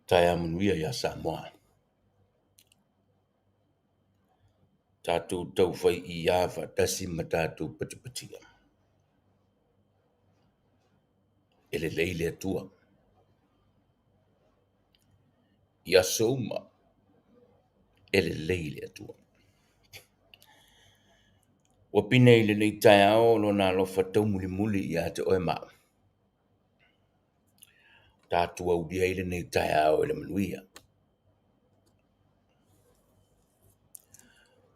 Taeao manuia ia Samoa. Tatou taufai iā faatasi ma tatou patipatia. E lelei le Atua. I aso uma e lelei le Atua. Ua pine i lenei taeao lona alofa taumulimuli ia te oe ma au. Tatou aulia ai lenei taeao i le manuia.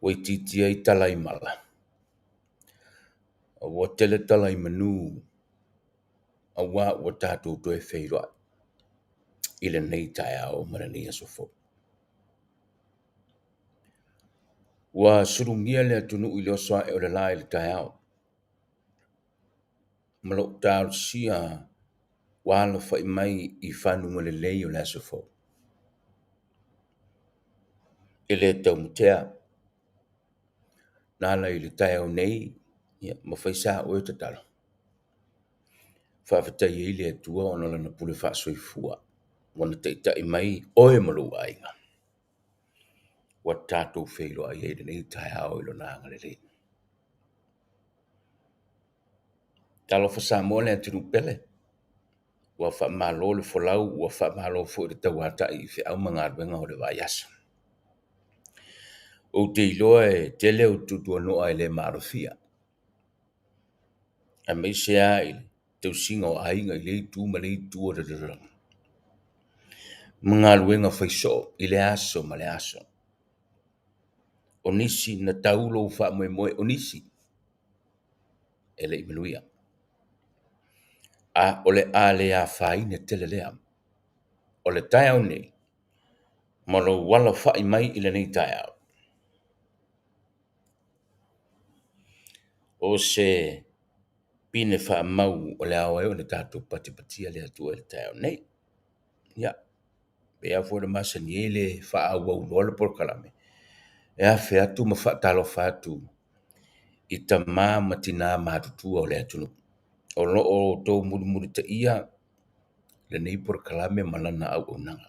Ua itiitia ai tala i mala, ua tele tala i manu, auā ua tatou toe feiloai i lenei taeao ma lenei aso fou. Ua sulugia le atunuu i le oso ae o le la i le taeao ma lou talosia ua alafai mai i fanuga lelei o le aso fou. E le taumatea na ala i le taeao nei, ia ma fai sa oe tatalo, faafetai ai le Atua ona o Lana pule faasoifua ua na taitai mai oe ma lou aiga ua tatou feiloai ai i lenei taeao i Lona agalelei. Talofa Samoa le atunuu pele, ua faamalo le folau, ua faamalo foi le tauatai i feau ma galuega o le vaiaso. Ou te iloa e tele au tuatuanoa e le maalofia, aemaise lava i le tausiga o aiga i lea itu ma lea itu o le lalolagi, ma galuega fai soo i lea aso ma lea aso. O nisi na tau lou faamoemoe, o nisi e le i manuia. A o le a le afaina tele lea. O le taeao nei ma lou alafai mai i lenei taeao, o se pine faamau o le ao ai ona tatou patipatia le Atua i le taeao nei. Ia, pei lava foi ona masani ai le faaauau loa le polokalame, e afe atu ma faatalofa atu i tama ma tina matutua o le atunuu o lo o outou mulimulitaia lenei polokalame ma lana auaunaga.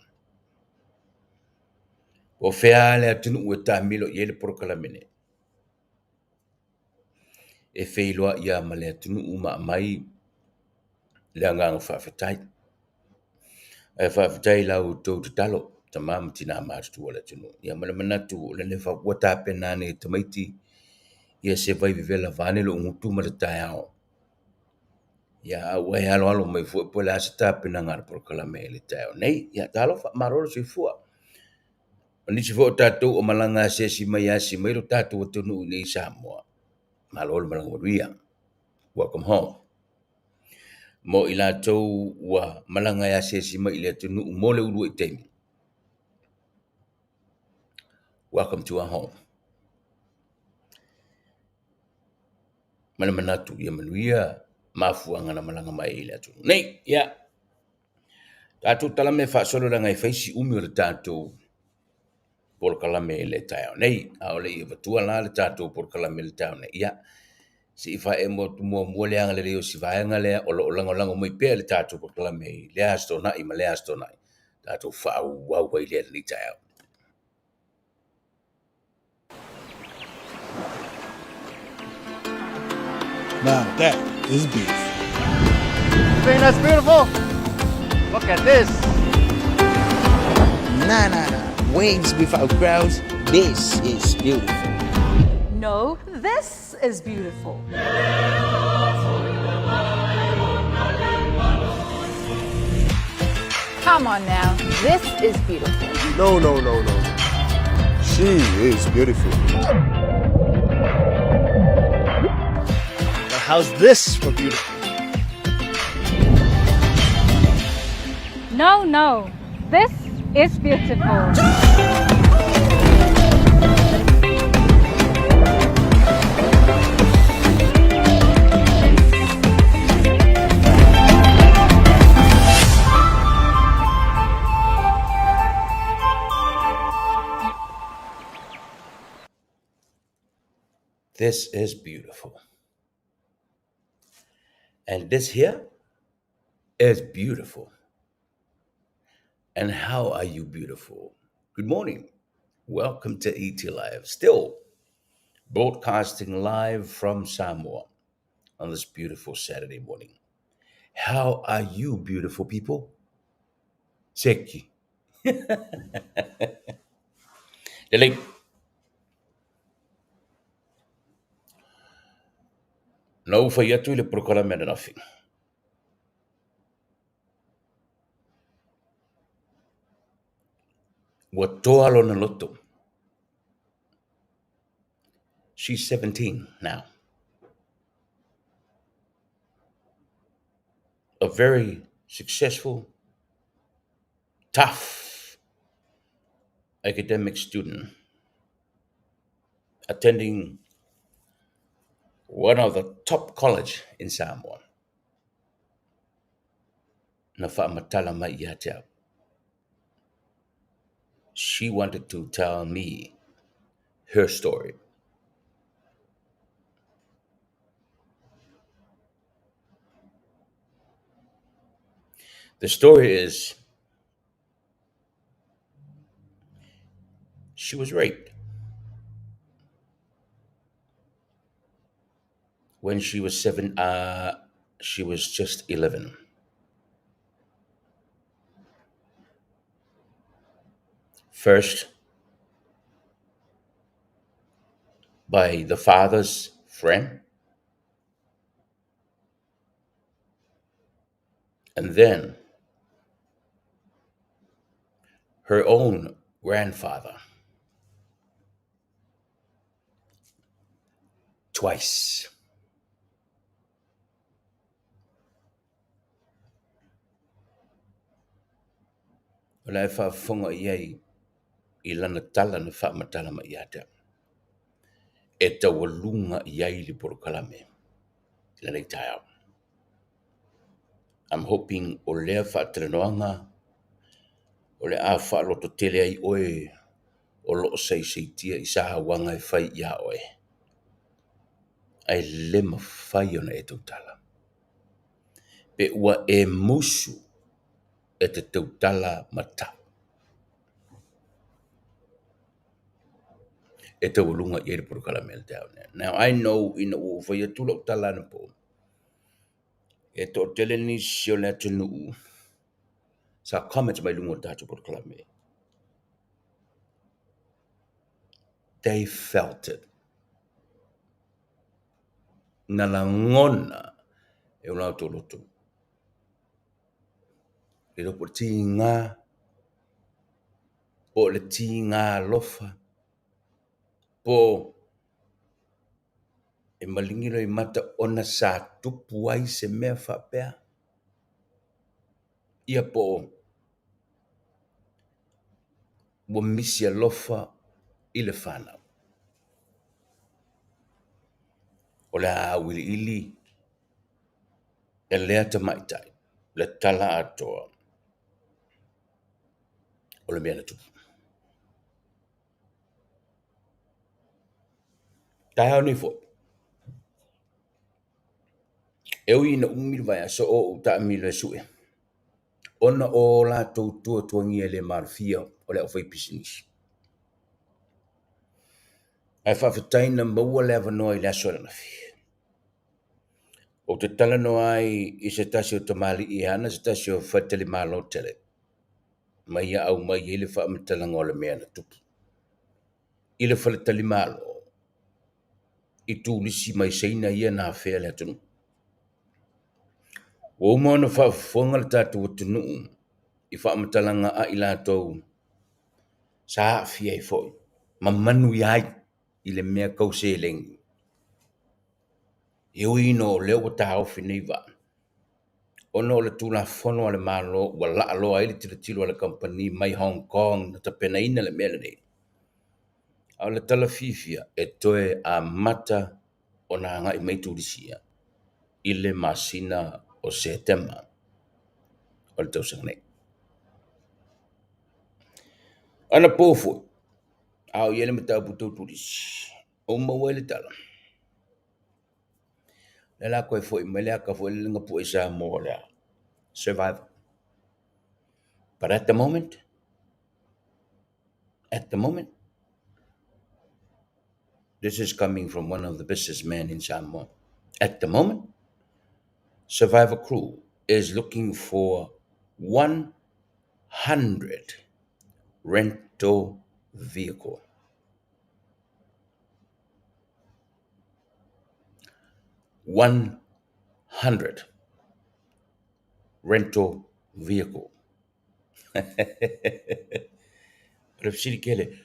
O fea lava le atunuu e taamilo i ai le polokalame lenei, e feiloai lava ma le atunuu ma aumai le agaga faafetai. Ae faafetai i la outou tatalo tama ma tina matutua o le atunuu. Ia ma le manatu o lea ua tapena nei e tamaiti se vaivevela vaeane lou gutu ma le taeao, ia a ua e aloalo mai foi po o le a se tapenaga a le polokalame i le taeao nei. Ia talofa, malo le soifua. O nisi foi o tatou o malaga asiasi mai e asi mai lo tatou atunuu i inei i Samoa, malo le malaga manuia, welcome home. Mo i latou ua malaga e asiasi mai i le atunuu mo le uluai taimi, welcome to our home. Ma le manatu ia manuia mafuaaga na malaga mai ai i le atunuu nei. Ia, tatou talame faasolo leaga e fai si umi o le tatou polokalame i le taeao nei. A o le i avatua la le tatou polokalame i le taeao nei, ia, se i faaemo atu muamua le agalelei o si vaega lea o lo o lagolago mai pea i le tatou polokalame i lea Aso Toonai ma lea Aso Toonai, tatou faaauau ai lea i lenei taeao. Now that is beautiful. Think that's beautiful? Look at this. Nah, nah, nah. Waves without crowds. This is beautiful. No, this is beautiful. Come on now, this is beautiful. No, no, no, no. She is beautiful. But how's this for beautiful? No, no, this is beautiful. This is beautiful. And this here is beautiful. And how are you beautiful? Good morning. Welcome to ET Live. Still broadcasting live from Samoa on this beautiful Saturday morning. How are you, beautiful people? Seki. Lelei. Na ou fai atu i le polokalame ananafi. Ua toa lona loto. She's 17 now. A very successful, tough academic student attending one of the top college in Samoa. Na faamatala mai ia te au. She wanted to tell me her story. The story is she was raped when she was 7, she was just 11. First, by the father's friend, and then her own grandfather. Twice. O la e faafofoga i ai i lana tala na faamatala mai ia te au, e taualuga i ai le polokalame i lenei taeao. I'm hoping o lea faatalanoaga o le a faalototele ai oe o loo saisaitia i sauaga e fai ia oe, ae le mafai ona e tautala. Pe ua e musu e te tautala ma tau. E taualuga i ai le polokalame i le taeao nei. Now I know ina ua ou fai atu lau tala anapo, e toatele nisi o le atunuu sa comment mai luga o le tatou polokalame. They felt it. Na lagona e o latou loto. Le iloa po o le tiga, po o le tiga alofa, po o e maligi loimata ona sa tupu ai se mea faapea. Ia po o ua misi alofa i le fanau. O le a auiliili e lea tamaitai le tala atoa o le mea na tupu. Taeao nei foi, e ui ina umi le vaiaso o ou taamilo e sue, ona o latou tuatuagia le malofia o le aufaipisinisi. Ae faafetai na maua le avanoa i le aso ananafi. Ou te talanoa ai i se tasi o tamalii e ana se tasi o faletalimalo tele, ma ia aumai ai le faamatalaga o le mea na tupu i le faletalimalo i turisi mai Saina ia na afea le atunuu. Ua uma ona faafofoga le tatou atunuu i faamatalaga a i latou sa aafia ai foi ma manuia ai i le mea tau seleni. E ui ina o lea ua taofi nei vaa, ona o le Tulafono a le Malo ua laaloa ai le tilotilo a le kamupani mai Hong Kong na tapenaina le mea lenei. A o le tala fiafia e toe amata ona agai mai turisi ia i le masina o Setema o le tausaga nei. Anapo foi, a o i ai le mataupu tau turisi, ua maua ai le tala. O lea o le a toe foi mai le ata foi lele na pue i Samoa o le a? Survivor. But at the moment, at the moment, this is coming from one of the businessmen in Samoa. At the moment, Survivor Crew is looking for 100 rental vehicle. 100 rental vehicle. O le fesili kele,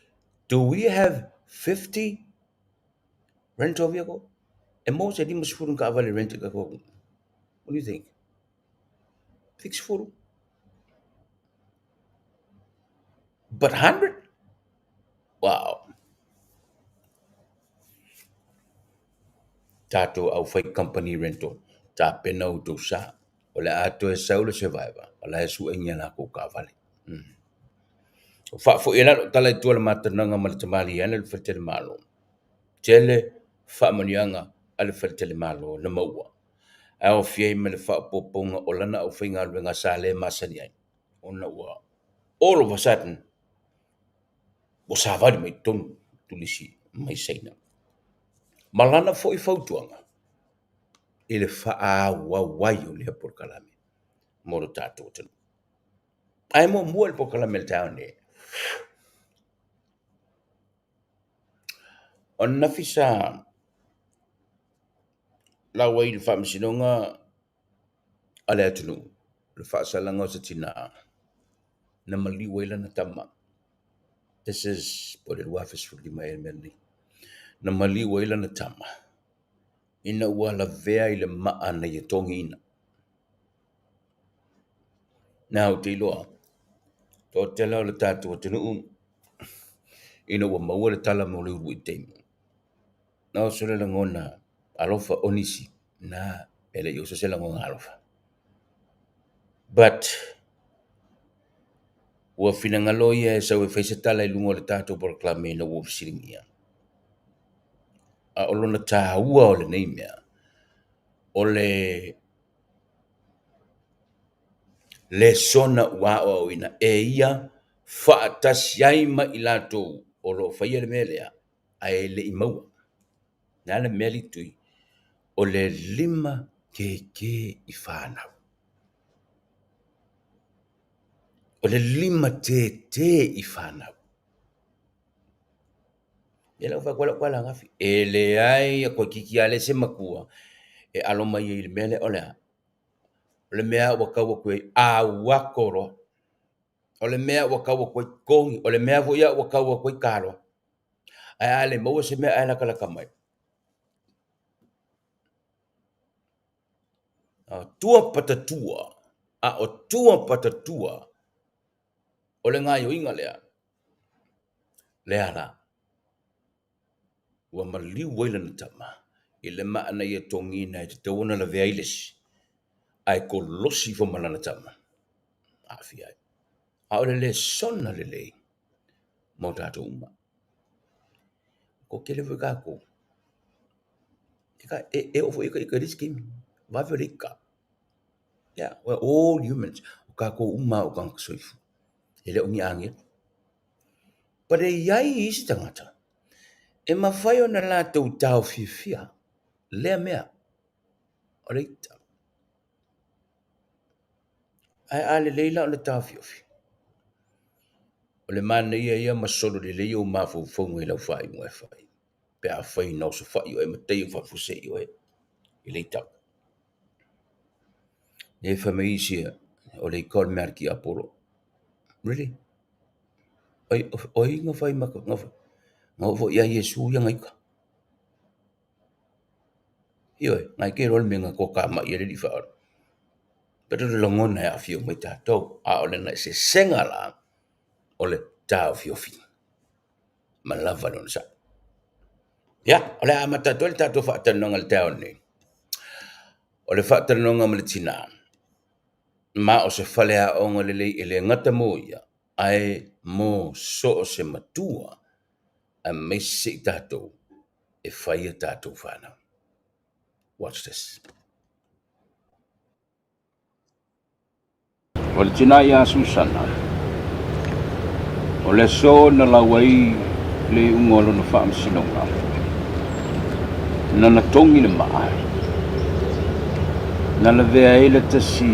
do we have 50 rental vehicle? E maua se 50 ni taavale rent i tatou. What do you think? 60? But 100? Wow. Tatou aufai company rental, tapena outou sa. O le a toe sau le Survivor, o la e sue ni a latou taavale. O faafoi ai la lou tala i tua i le matanaga ma le tamalii ane le faletalimalo. Tele faamanuiaga a le faletalimalo na maua. Ae aofia ai ma le faaopoopoga o lana aufaigaluega sa le masani ai, ona ua all of a sudden ua savali mai i totonu turisi mai Saina. Ma lana foi fautuaga i le faaauau ai o lea polokalame mo lo tatou atunuu. Ae muamua i le polokalame i le taeao nei, o ananafi sa lau ai i le faamasinoga a le atunuu le faasalaga o se tina na maliu ai lana tama. This is po o le 2015 ea le mea lenei. Na maliu ai lana tama ina ua lavea i le maa na ia togiina. Na ou te iloa, toatele o le tatou atunuu ina ua maua le tala mo le uluai taimi, na oso le lagona alofa o nisi, na e le i oso se lagona alofa. But ua finagalo ia e sau e fai se tala i luga o le tatou polokalame ina ua fesiligia. A o lona taua o lenei mea, o le lesona ua aoaoina e ia faatasi ai ma i latou o lo o faia le mea lea ae le i maua. O le a le mea litui? O le lima tētē i fanau. O le lima tētē i fanau. Ia lau fai atu ai lau tala ananafi, e leai a toeitiiti lava leai se matua e alo mai ai i le mea lea, o le a? O le mea ua tau atu ai, auato loa. O le mea ua tau atu ai togi, o le mea foi ua tau atu ai ta loa. Ae a le maua se mea ae latalata mai. A o tua patatua, a o tua patatua o le gaoioiga lea, lea la, ua maliu ai lana tama i le maa na ia togiina e tatau ona lavea ai le isi, ae kolosi ifo ma lana tama, aafia ai. A o le lesona lelei mo tatou uma. Ko tele foi tatou, e oo foi ita i le isi taimi, vave o le ita. Yeah, we're all humans. O tatou uma lava o tagata soifua. E le o ni agelu. But e i ai isi tagata e mafai ona latou taofiofia lea mea o le ita. Ae a lelei la ona taofiofi, o le manaia ia ma solo lelei ou mafaufauga i lau faaiuga e fai, pe afai na osofai oe ma taia faafuasei oe i le ita. E fai mai isi, o le ita o le mea a le tiapolo. Really? O ai na fai ma na oo foi ia Iesu ia na ita? Ioe, na e te iloa le mea na toatamai ai le Alii Faaola. But o le lagona e aafia uma ai tatou, a o lana eseesega la, o le taofiofi ma lava le onosai. Ia, o le a amata atu ai le tatou faatalanoaga i le taeao nei. O le faatalanoaga ma le tina, ma o se faleaoga lelei e le gata mo ia, ae mo so o se matua aemaise i tatou e fai a tatou fanau. Watch this. O le tina ia Susana, o le aso na lau ai le iuga o lona faamasinoga, na na togi le maa, na lavea ai le tasi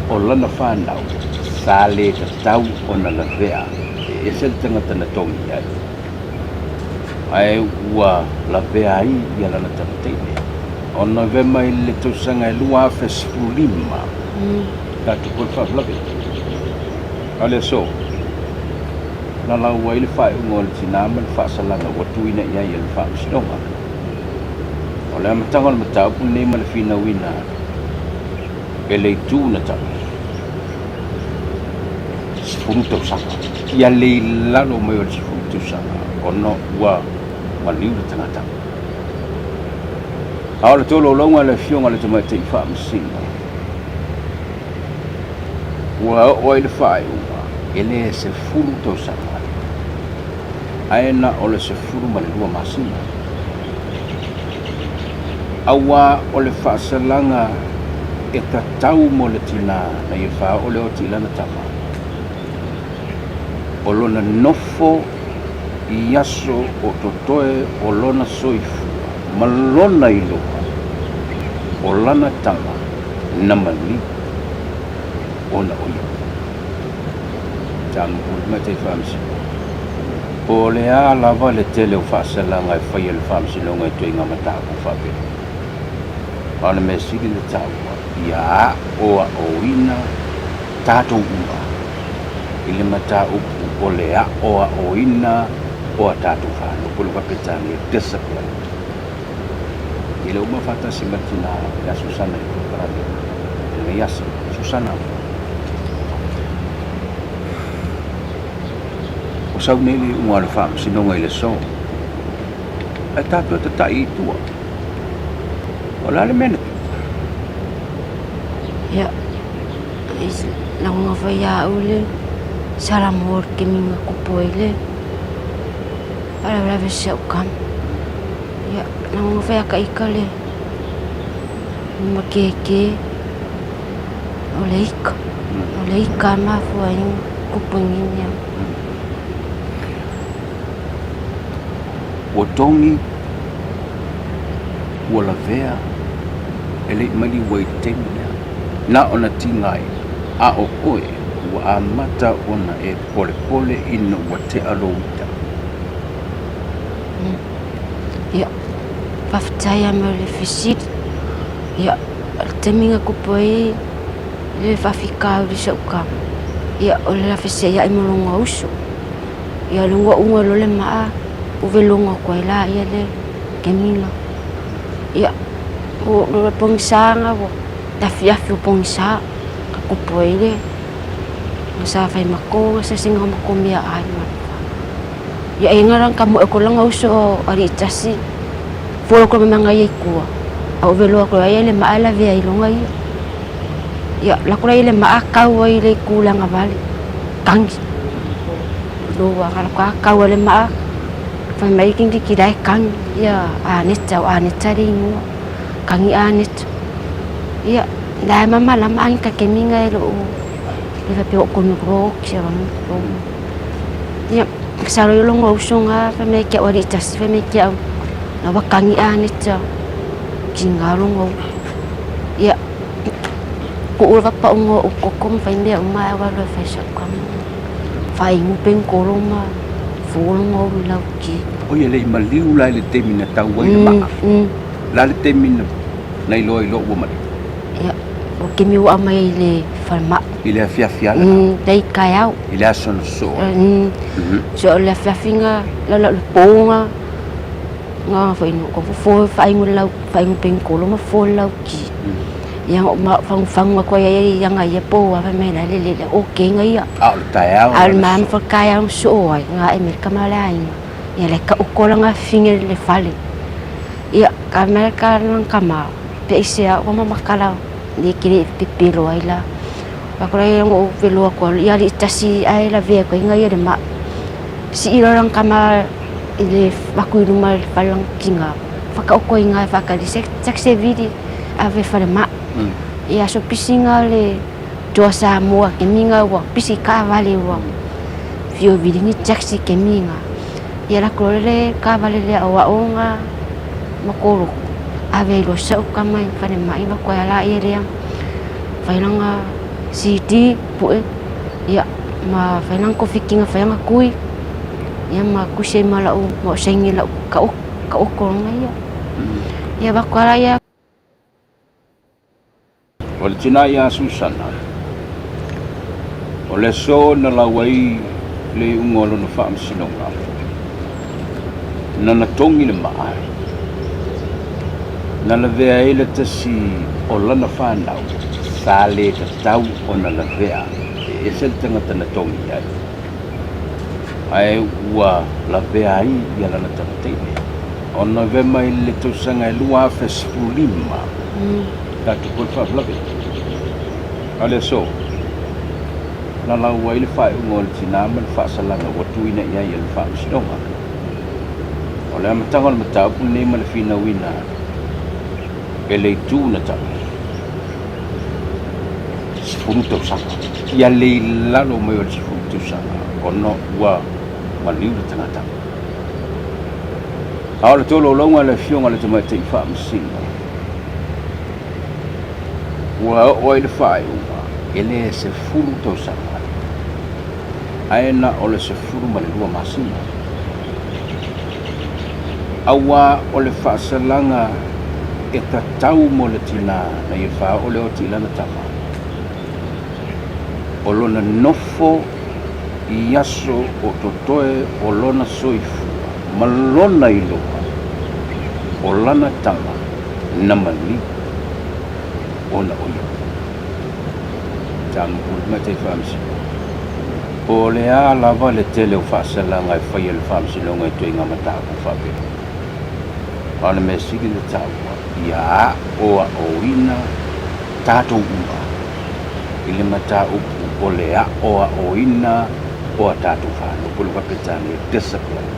o lana fanau sa le tatau ona lavea e ese le tagata na togi ai, ae ua lavea ai ia lana tamataine. O Novema i le tausaga e 2015, tatou po le faalavelave. A o le aso, na lau ai le faaiuga o le tina ma le faasalaga ua tuuina i ai e le Faamasinoga. O le amataga o le mataupu lenei ma le finauina e le itu na tau, 10 tausaga, ia le i lalo mai o le 10 tausaga ona ua maliu le tagata. A o le tolaulauga a le Afioga i le Tamaitai Faamasino, ua oo ai le faaiuga e le 10 tausaga, ae na o le 12 masina. Auā o le faasalaga e tatau mo le tinā na ia faaoo le oti i lana tama, o lona nofo i aso o totoe o lona soifua ma lona iloa o lana tama na maliu ona o ia. Tago le Tamaitai Faamasino. Po o le a lava le tele o faasalaga e faia e le Faamasinoga i ituaiga mataupu faapea, a o le mea sili le taua, ia aoaoina tatou uma i le mataupu o le aoaoina o a tatou fanau, po o le Faapetania, discipline. I le uma faatasi ma le tina ia Susana i le polokalame i lenei aso. Susana, ua sau nei le iuga o le faamasinoga i le aso, ae tatou tatai i tua. O le a le mea na tupu? Ia, lagoga foi ia au le Salamua o le kemiga kupu ai le faalavelave si au kama. Ia, lagoga foi ia ka ika le makeke o le ika. O le ika a mafua ai kupu ingini. Ua togi, ua lavea, e le i maliu ai i le taimi lea. Na ona tiga ai, a o oe, ua amata ona e polepole ina ua tea lou ita. Ia, faafetai lava mo le fesili. Ia, o le taimi na tupu ai le faafitauli i si ou tama, ia, o le lafeseiai ma lona uso. Ia, o le uaʻuga loa le maa, ua veloga atu ai laia le kemiga. Ia, o le pogisa na ua afiafi o pogisa na tupu ai le na sa fai matou na sa singa matou meaai ma le fa. Ia e nga ka mo e ko langa uso o ali tasi folo ko manga ia i tua. A o veloa ko ai le maa la vea i longa ia. Ia la ko le maa kau ai le kulanga vale. Kangi. Loa ka ka kau le maa. Fai mai kingi ki dai kangi. Ia a neta o a neta le ingoa. Kangi a neta. Ia la mama la ma ka keminga e lo le fa pe o kono ro ki wa ro. Ia sa lo longo usonga fa me kia wali tasi fa me kia na wa kangi a neta ki ngā longo. Ia ko ura pa ungo o koko ma fai mea uma wa lo fai sa ka. Fai ngupen kolo ma fo longo lau ki. O ia le i maliu la i le taimi na tau ai le maa. La le taimi na iloa i lou ua maliu. Ia, o kemi ua mai le falma. I le afiafi ala. Dai kaiau. I le aso na soo. So le afiafinga la la le ponga nga fai no ko fo fai ngu lau fai ngu peng kolo ma fo lau ki. Ia o ma fang fang ma ko ia ia nga ia po wa fa me la le le o ke nga ia. A o le taeao. A o le ma fa kaiau so ai nga e me ka ma la ai. Ia le ka o kola nga finge le fale. Ia ka me ka lang ka ma pe ise a o ma makala ni kiri pipilo ai la. Ka ko ia ngo velo ko ia li tasi ai la ve ko inga ia le ma. Si ilo lang ka ma le vaku i luma le falang kinga. Whaka o ko inga whaka li sek sek se vidi a ve fale ma. Ia so pisinga le Toa Samoa kemiga ua pisi kaavale ua fio viligi taxi kemiga. Ia lako loa le kaavale lea o aoga ma koloku ave ai loa sa'u tama i falemai alu atu ai a laia lea fai lana CD pue ia ma fai lana togafitiga fai ana tui ia ma tusi ai ma la'u ma o'u saini i la'u taoto loga ia. Ia avatu a laia. O le tina ia Susana, o le aso na lau ai le iuga o lona faamasinoga, na na togi le maa, na lavea ai le tasi o lana fanau sa le tatau ona lavea e ese le tagata na togi ai, ae ua lavea ai ia lana tamataine. O Novema i le tausaga e 2015, tatou po le faalavelave. A o le aso, na lau ai le faaiuga o le tina ma le faasalaga ua tuuina i ai e le Faamasinoga. O le amataga o le mataupu lenei ma le finauina e le itu na tau, 10 tausaga. Ia le i lalo mai o le 10 tausaga ona ua maliu le tagata. A o le tolaulauga a le Afioga i le Tamaitai Faamasino, ua oo ai le faaiuga e le 10 tausaga, ae na o le 12 masina. Auā o le faasalaga e tatau mo le tinā na ia faaoo le oti i lana tama, o lona nofo i aso o totoe o lona soifua ma lona iloa o lana tama na maliu ona o ia. Tamuku le Tamaitai Faamasino. Po o le a lava le tele o faasalaga e faia e le Faamasinoga i ituaiga mataupu faapea, a o le mea sili le taua, ia aoaoina tatou uma i le mataupu o le aoaoina o a tatou fanau, po o le Faapetania, discipline.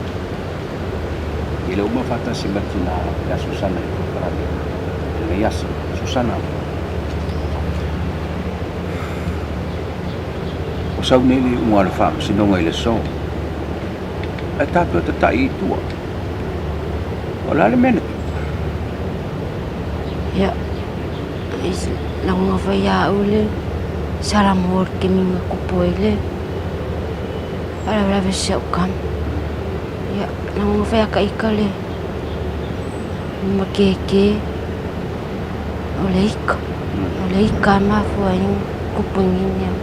I le uma faatasi ma le tina ia Susana i le polokalame i lenei aso. Susana, ua sau nei le iuga o le faamasinoga i le aso, ae tatou tatai i tua. O le a le mea na tupu? Ia, lagona foi ia au le Salamua o le kemiga tupu ai le faalavelave i si au tama. Ia, lagona foi ia ita le makeke o le ika. O le ika e mafua ai ona tupu ai nei mea.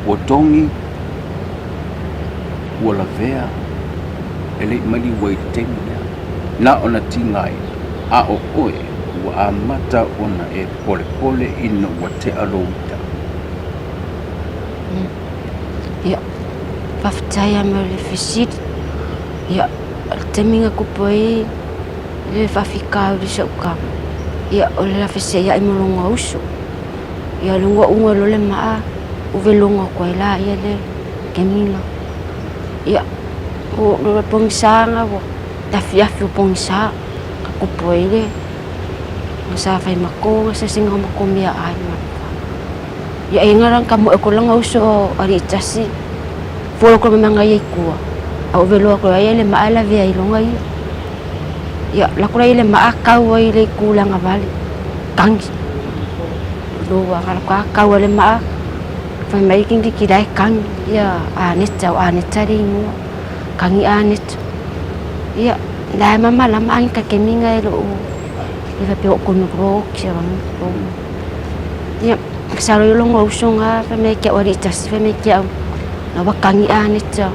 Ua togi, ua lavea, e le i maliu ai i le taimi lea. Na ona tigaina, a o oe ua amata ona e polepole ina ua tea lou ita. Ia, faafetai lava mo le fesili. Ia, o le taimi na tupu ai le faafitauli i si ou tama, ia, o le lafeseai ma lona uso. Ia, o le uaʻuga loa le maa, ove logo atu ai laia le kemiga. Ia, o le pogisa na ua afiafi o pogisa na tupu ai le na sa fai matou na sasega o matou meaai ma le fa. Ia e na ka moe ko langa uso o alii tasi folo ko manga ia i tua. A ove loa ko ai le maa lavea ai loga ia. Ia lako la ia le maa kau ai le tulaga vale tangi. Lua nga lako a kau ai le maa fai mai kingi ki lai kangi ia Aneta o Aneta le ingoa kangi Aneta. Ia la e mamalama angi ka keminga e loo le faapea o konu ro ki wang ro. Ia sa lo longo uso nga fai mai ki au alii tasi fai mai ki au na wa kangi Aneta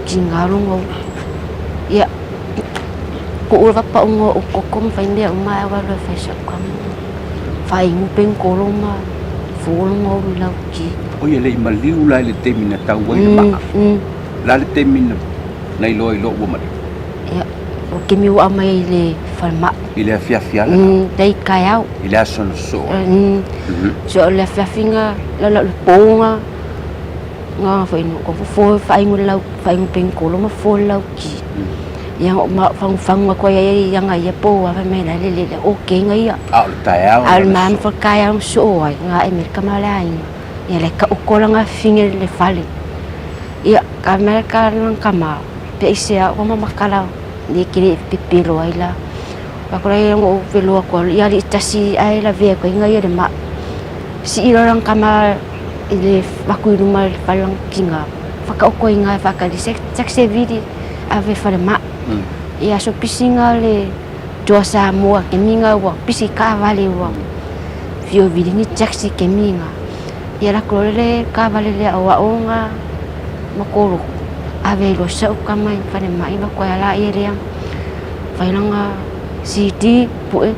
ki nga longo. Ia ku ula pa ungo u koko ma fai mea uma e walu e fai sa kama. Fai ngu peng kolo ma fulu ngo ulu lau ki. O ia le i maliu la i le taimi na tau ai le maa. La le taimi na na iloa i lou ua maliu. Ia, o kemi ua mai i le falemai. I le afiafi ala na. Lei taeao. I le aso na sosoo ai. So o le afiafi nga lau lau le po nga nga foi no ko fo fai ngu lau fai ngu peng kolo ma fo lau ki. Ia ma fagufagu atu ai ai ia ga ia po a fai mai la le le okay ga ia. A o le taeao. A o le ma ma taeao soo ai ga e me ka ma le aiga. Ia le ka ukola ga finge le fale. Ia ka me ka lang ka ma pe ise a o ma makala ni kiri pipilo ai la. Ka kula ia ngo velo ko ia li tasi ai la ve ko inga ia le ma. Si ilo lang ka ma i le vaku i luma le fale lang kinga. Whakaoko i ngā whakari se viri a ve whare ma. Ia so pisinga le toa Samoa ke minga ua pisi ka vale ua. Fio viri ni taxi ke minga. Ia la kolo le ka vale le awa onga makoro. Ave lo sa uka mai whare ma iwa koe ala ia lea. Whailanga CD pue.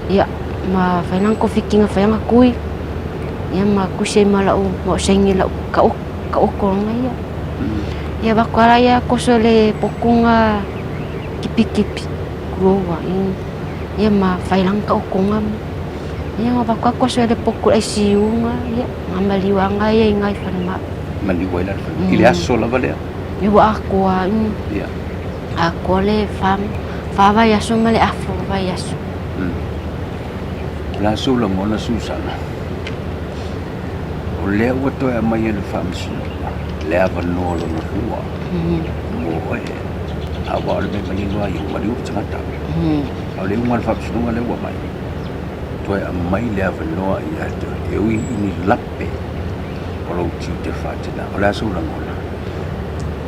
Ia ma whailanga kofikinga whailanga kui. Ia ma kuse ma lau ma sengi lau ka o ka oko nga ia. Ia wakuala ia koso le pokunga kipi kipi kuroa ia ma whailanga ka oko nga. Ia nga wakua koso le poku ICU nga ia nga maliwa nga ia inga i whare ma. Maliwa ila le I le aso lava lea. Ia wa akoa. Ia. Akoa le wha vai aso ma le afo vai aso. La aso la ngona Susana. O lea ua toe aumai e le faamasinoga le avanoa lona lua mo oe auā o le mea manino lava ia ua maliu le tagata. A o le iuga o le faamasinoga lea ua aumai, toe aumai le avanoa ia te oe e ui i ni lape o lou tiute faatinā. O le a sou lagona?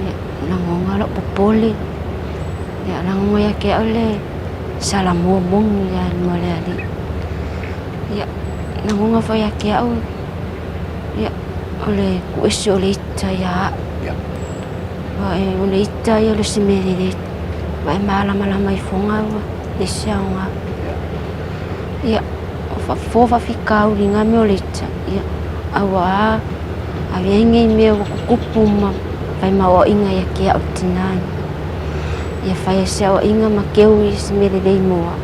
Ia, lagoga lou popole. Ia, lagoga ia te au le salamua moni ia luma o le alii. Ia, lagoga foi ia te au, ia, o le kuese o le ita ia au. Ia. Ua e o le ita ia o le se mea lelei. Ua e malamalama ifoga ua le se aoga. Ia, o faafofo faafitauli ga mea o le ita. Ia, a ua a avea ai nei mea ua tutupu ma fai ma aoaiga ia te au tinā. Ia fai ai se aoaiga ma keu i se mea lelei mo au.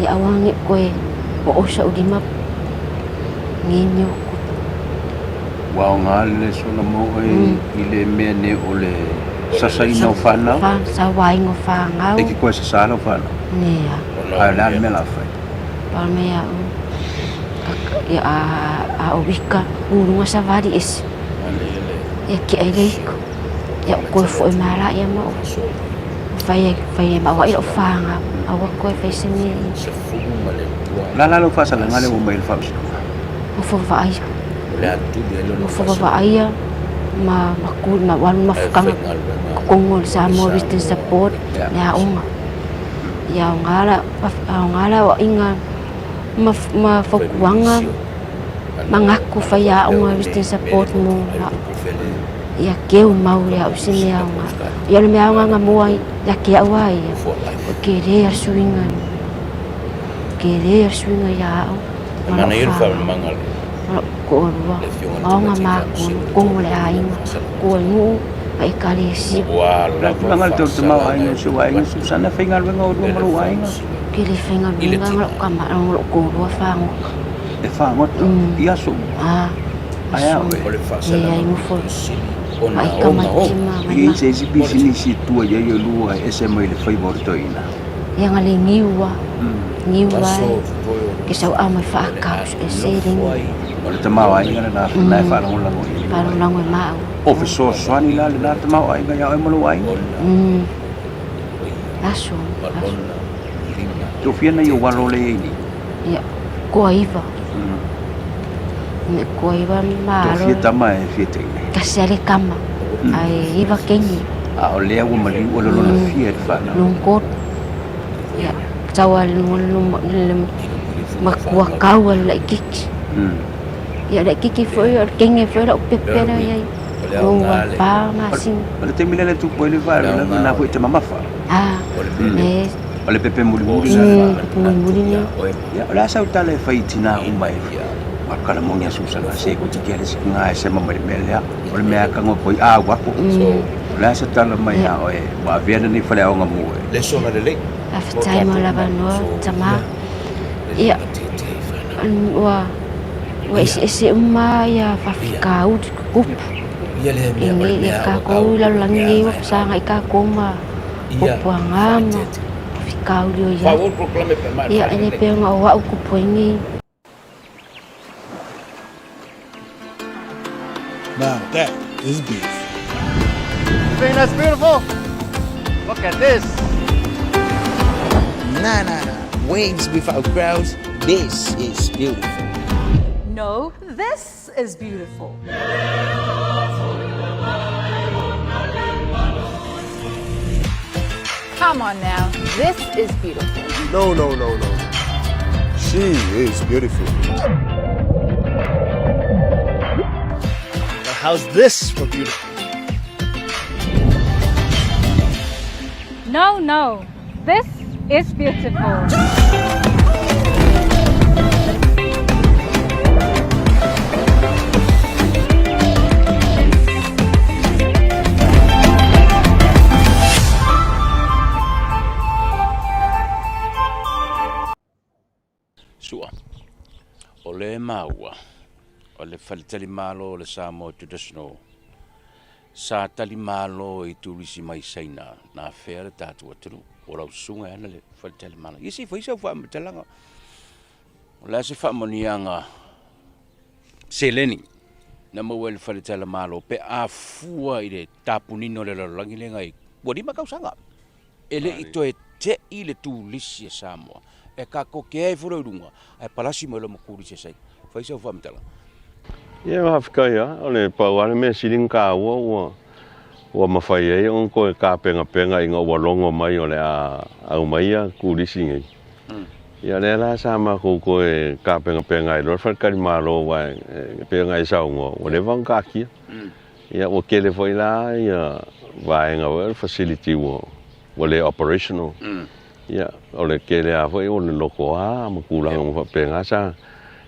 Ia aua ne i koe o o so'u lima nei mea ua tutupu. Ua aoga le lesona mo oe i le mea nei o le sasaina o fanau? Sauaina o fanau. E ke koe sasā lau fanau? Nea. A o le a le mea la fai? Pau le mea au, ia a o wika, uluga savali ese. Ia ke ai le iko. Ia o koe foi ma la ia ma o. Fai fai ma wa i lau fanau. Aua koe fai se mea i. La la lau faasalaga lea ua mai i le faamasinoga. O favaai. O favaai ma ma ku ma walu mafukanga kokongo o le Samoa Written Support le aoga. Ia aoga la aoga la aoaiga ma ma fautuaga ma gaku fai aoga Written Support mo ia keu mau ia au se mea aoga. Ia o le mea aoga ga mua ia ke au a ia. O ke le a suiga. Ke le a suiga ia au. Ma lou fa. Ma lou toalua. Aoga matou kogo le aiga. Kua nuu ma ekalesia. O le a tulaga le tau tamaoaiga o si ou aiga Susana, e faigaluega oulua ma lou aiga? Ke le faigaluega ma lou tama ma lou toalua fagota. E fagota? I aso uma? Ae a oe? Leai nofo ma i tamaiti ma E i ai se isi pisinisi e tua i ai oulua e ese mai le faiva o le toeaina? Ia ga le niu a. Niu a e ke sauau mai faakau e seleni. O le tamaoaiga lena lena e faalagolago i ai. Faalagolago e maau. O fesoasoani la lena tamaoaiga iā oe ma lou aiga? Aso, aso. Tofia nai ou alo lea e i ai nei? Ia, koa iva. Me koa iva ma alo. Tofia tama e fia teine? Tasi a le tama, ae iva keini. A o lea ua maliu ua le lona fia i le fanau? Lona tolu. Ia, tau a le matua kau a le laitiiti. Ia, laitiiti foi o le teine foi lau pepe lea e i ai. Lou fa masina. O le taimi lea na tupu ai le faalavelave, lena foi e te mamafa? A, e. O le pepe mulimuli lena. Pepe mulimuli lena. Ia, o le a sau tala e fai i tinā uma e ua kalamoni a Susana se ku tiki ale siki ngā e sema mai le mea lea, o le mea ka ngopoi a uapo. O le a se tala mai ia oe, ua avea lenei faleaoga mo oe? Faafetai mo le avanoa tama. Ia, ua ua eseese uma ia faafitauli tutupu. I nei ia tatou i lalolagi nei ua fesagai tatou ma Ia Puapuaga ma faaeteete. faafitauli o i ai. Faaauau le polokalame pe a maea le Ia, e le faalelei. pei ona o au kupu ai nei. Now that is beautiful. You think that's beautiful? Look at this. Nah, nah, nah. Waves without crowds. This is beautiful. No, this is beautiful. Come on now. This is beautiful. No, no, no, no. She is beautiful. Now, how's this for beautiful? No, no. This is beautiful. Sua, o lea e maua, o le faletalimalo o le Samoa Traditional sa talimalo i turisi mai Saina na afea le tatou atunuu. O lau susuga e ana le faletalimalo. Ia se i fai sau faamatalaga. O le a se faamanuiaga seleni na maua e le faletalimalo pe a fua i le tapunina o le lalolagi lea nai ua 5 tausaga. E le i toe te'i le turisi a Samoa e kakoke ai foi loa i luga ae palasi mai loa ma turisi a Saina. Fai sau faamatalaga. Ia, faafetai lava. O le pau lava le mea sili ona taua ua ua mafai ai ona toe tapenapena ina ua logo mai o le a aumaia turisi nei. Ia lea la sa matou toe tapenapena ai loa le faletalimalo aua e pei ona e saunoa ua leva ona taatia. Ia ua tele foi la ia vaega foi o le facility ua ua le operational. Ia o le tele lava foi o le lotoa ma tulaga uma faapena sa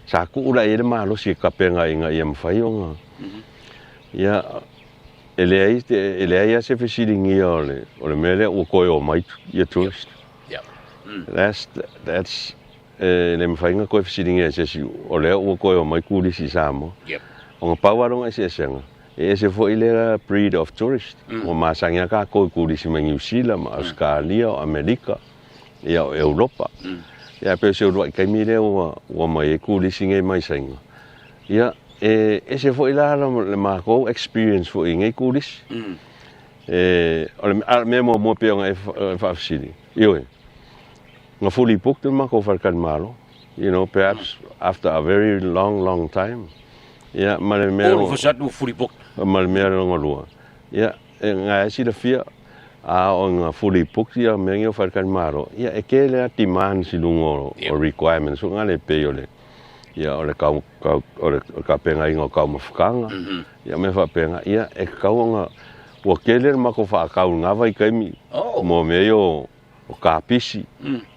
sa tuu la i ai le malosi e tapena ina ia mafai ona ia e leai e leai lava se fesiligia o le o le mea lea ua toe omai ia tourist. That's that's e le mafai ona toe fesiligia e se isi o lea ua toe omai turisi i Samoa. Ona pau lava lona eseesega, e ese foi lea breed of tourist. Ua masani lava tatou i turisi mai Niu Sila ma Ausetalia o Amerika, ia o Europa. Ia pei o se uluai taimi lea ua omai ai turisi nei mai Saina. Ia e ese foi la le matou experience foi i nei turisi. E, o le mea muamua pei ona e faafesili, ioe, Na fully booked le matou faletalimalo, you know, perhaps after a very long, long time. Ia, ma le mea... All of a sudden fully booked. Ma le mea lona lua. Ia, e, nga e silafia, a o nga fully booked ia mea nei o faletalimalo, ia, e tele lava demands i luga o, o requirements foi nga le pei o le, ia, o le kau, kau, o le tapenaina o taumafataga, ia, mea faapena, ia, e tatau ona, ua tele le matou faatau i lena vaitaimi, mo mea ia o, o kapisi,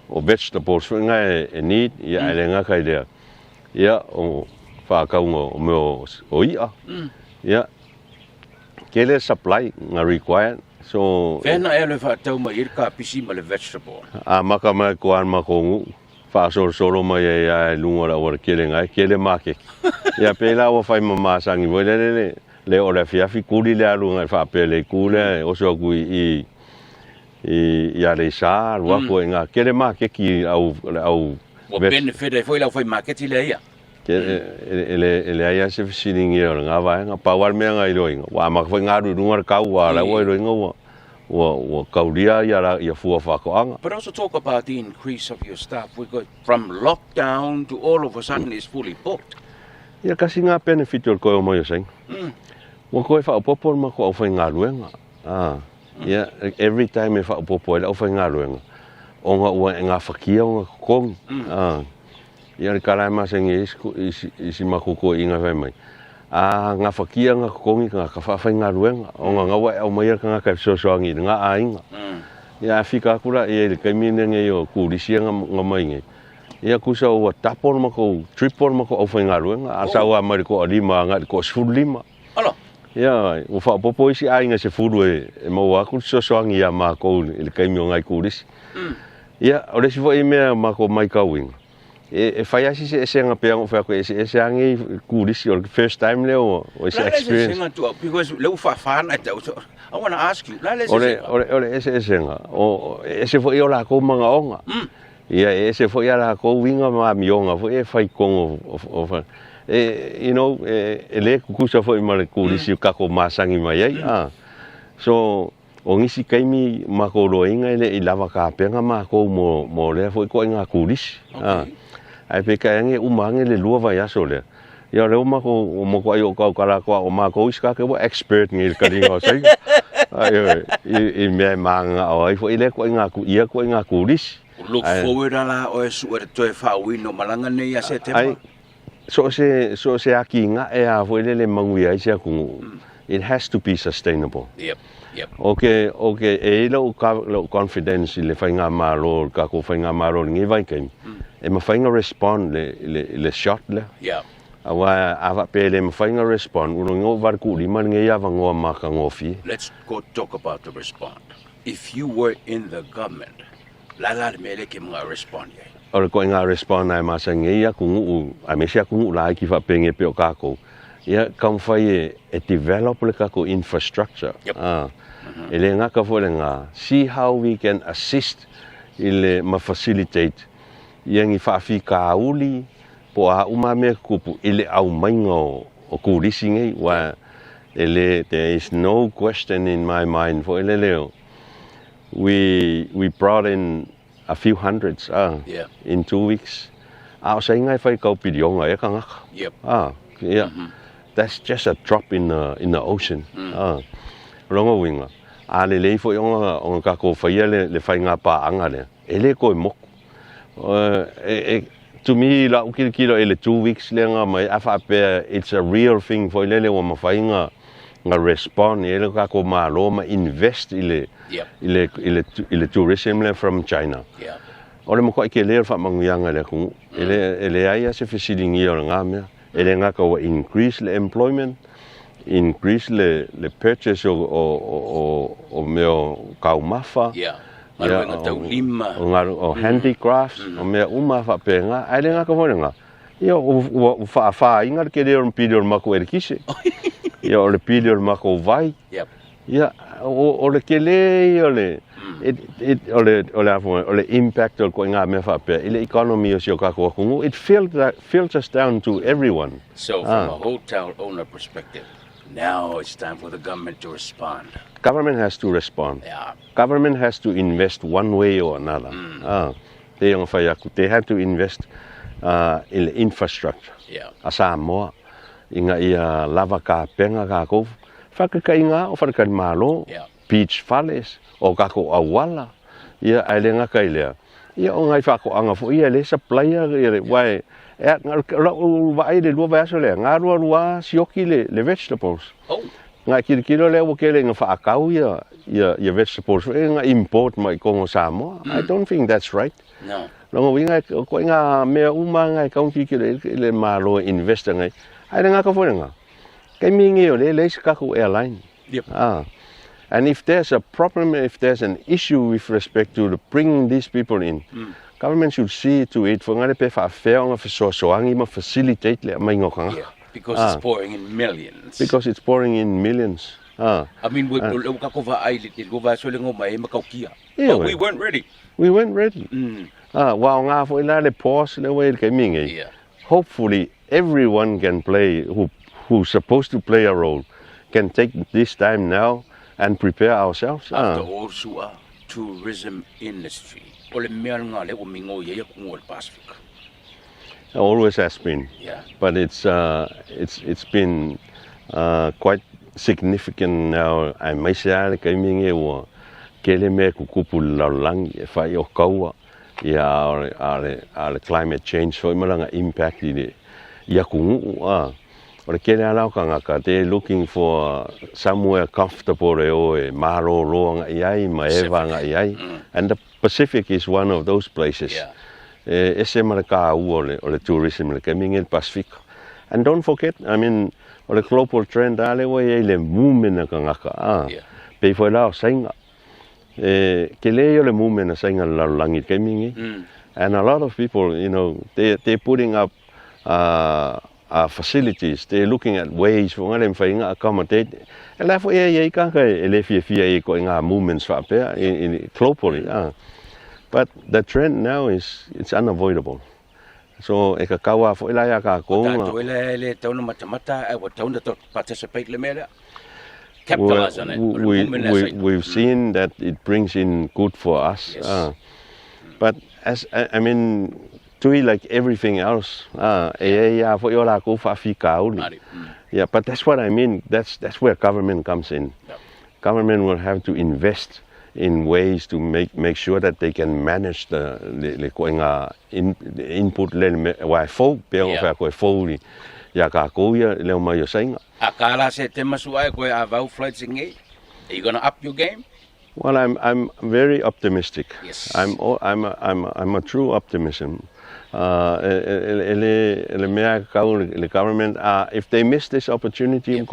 o vegetables foi na e need, ia ae le gata i lea, ia o faatauga o mea o i'a, ia tele supply na required, so. Fea na e alu e faatau mai ai le kapisi ma le vegetable? Amata mai koa le matou nuu, faasolosolo mai ai lava i luga o le aualatele na e tele maketi. Ia pei la ua fai ma masani foi lele le le oo i le afiafi, kuli le alu agai faapea i le itu lea e oso atu i i i Aleisa, alu atu ai i ina, tele maketi au le au. Ua benefit ai foi le aufaimaketi lea ia. E leai lava se fesiligia o lena vaega. Pau lava le mea na iloaina, ua amata foi ona alu i luga le tau, aua o la ua iloaina ua ua taulia ia fua faatoaga. But also talk about the increase of your staff, we got from lockdown to all of a sudden it's fully booked. Ia kasi ngā benefit o le toe omai o Saina. Ua toe faaopoopo le matou aufaigaluega. Ia, every time e faaopoopo ai le aufaigaluega, ona ua e gafatia ona totogi. Ia, o le tala e masani ai i si matou toeaina fai mai, a gafatia ona totogi tagata faafaigaluega, ona na ua e aumaia le tagata e fesoasoani i lena aiga. Ia, a fika atu la i ai i le taimi lenei o turisi ia na mai nei, ia tusa ua double le matou, triple le matou aufaigaluega, a sau lava mai le toalima agai i le toasefululima. Alo. Ia, ua faaopoopo isi aiga e 10 e maua atu le fesoasoani ia matou i le taimi o nai turisi. Ia, o le isi foi mea matou matauina, E fai lava si eseesega pei ona ou fai atu e eseese lava nei kulisi o le first time lea ua o se experience. La le eseesega Tuau because lea ua faafa ona e tau so I want to ask you, la le eseesega? O le eseesega, e ese foi o lakou manaoga. Ia e ese foi a lakou uiga ma amioga foi e fai i totonu o you know, e le tutusa foi ma le kulisi o tatou masani mai ai. So, O nisi taimi matou loaina e le i lava tapena matou mo mo lea foi ituaiga turisi. Okay. Ae peitai ane e uma ane le lua vaiaso lea, ia o lea ua matou ua matuai ou tautala atu lava o matou isi tagata ua expert nei i le taliga o saina. Ioe, i mea e mananao ai foi lea ituaiga ia ituaiga turisi. Look forward a la oe sue le toe faauiina o malaga nei ia Setema. Ai, so o se, so o se atinae lava foi lele e manuia ai se atunuu, it has to be sustainable. Yep, yep. Ok, ok, e i ai lou, lou confidence i le faigamalo, le tatou faigamalo i lenei vaitaimi, e mafai ona respond le, le, le shot lea. Yeah. Aua a faapea e le mafai ona respond, o lona uiga ua valetuulima lenei avanoa matagofie. Let's go talk about the respond. If you were in the government, La la le mea lea ke mga respond i ai. O le ituaiga respond e masani ai atunuu, aemaise atunuu laiti faapenei pei o tatou, ia taumafai e develop le tatou infrastructure. Yep. E le gata foi i lena, see how we can assist i le ma facilitate ia ni faafitauli po o a uma mea tutupu i le aumaiga o turisi nei, aua e le, there is no question in my mind foi lele o We we brought in a few hundreds ah yeah. in 2 weeks. A o sainga e whai kau pilionga e kangaka. Yep. Ah, yeah. That's just a drop in the ocean. Ah. Rongo winga. A le lei foi onga kako whaia le whainga pāanga lea. E le koe moku. E, to me, la ukilo kilo e le 2 weeks lea nga mai, a whaapea, it's a real thing foi lele ua mawhai nga respond e le kako malo ma invest i le, i le tourism le from China. O le makuai ke lea o le faamanuiaga i le atunuu. E leai lava se fesiligia o lena mea. E le gata ua increase le employment, increase le purchase o mea o taumafa, Galuega taulima. O handicrafts, o mea uma faapena. Ae le gata foi lena, ia ua faafaina le tele o le pili o le matou eletise. Ia o le pili o le matou vai. Ia, o le tele ia o le, o le, a foi, o le impact o le ituaiga mea faapea i le economy o si o tatou atunuu, it filters down to everyone. So from a hotel owner perspective, now it's time for the government to respond. Government has to respond. Government has to invest one way or another. Ah, te ona fai atu, they have to invest in the infrastructure. A Samoa, ina ia lava kapenga kākou, whakakaiga o wharekari beach fales, o kako auala, ia ae le ngaka i lea. Ia o ngai whakoanga fo ia le supplier ia le wai e lau vaai le lua vaiaso lea, ngā rua rua sioki le vegetables. Ngā kirikiro lea ua kele nga whaakau ia vegetables e nga import mai Kongo Samoa. I don't think that's right. No. Longa winga ko ngā mea uma ngai kaunti ki le malo invest ngai. Ai le ngaka fo nga. Kei mingi o le le se kaku airline. Ah. And if there's a problem, if there's an issue with respect to the bringing these people in, government should see to it for ngare pe whaafea nga fesoasoangi ma facilitate le mai ngokanga. Yeah. Because it's pouring in millions. Because it's pouring in millions. Ah. I mean, we kako vaai le lua vaiaso le ngoma e makaukia. Yeah, But we weren't ready. We weren't ready. Ah, wa ngā fo ila le pause le way ke mingi. Hopefully everyone can play who's supposed to play a role can take this time now and prepare ourselves. After all, sua tourism industry. O le mea ngā le o mingo ia ia kungo le Pacific. Always has been. But it's been quite significant now. Ai mai se ale kai mingi ua kele mea kukupu le lalolagi e fai o kaua ia a le climate change foi malanga impact i le ia kunuu a. O le kele ala o kangaka, they looking for somewhere comfortable e o e malōlō nga i ai ma eva nga i ai. And the Pacific is one of those places. E ese ma le ka ua o le tourism le kemi le Pacific. And don't forget, I mean, o le global trend ale ua i le movement a kangaka. Ah. Pe foi la o sainga. E, ke le o le movement a sainga le lalolagi le kemi ngi. And a lot of people, they're putting up facilities. They're looking at ways for ngale mfai nga accommodate. E la fo e e ka ka e le fia fia e ko ngā movements faapea in globally. But the trend now is it's unavoidable. So e ka kaua fo ila ya ka ko. Tātou ele le tauna matamata, e wa tauna to participate le mea. Capitalize on it. We've seen that it brings in good for us. Yes. But as I mean, to like everything else, yeah, but that's what I mean. That's where government comes in. Yep. Government will have to invest in ways to make sure that they can manage the input le wa fo pe o fa ko fo ni ya ka ko ya le ma yo senga. A kala se te masu ai ko a vau flights ngi. Are you going to up your game? Well, I'm very optimistic. Yes. I'm a true optimism. The government, if they miss this opportunity, the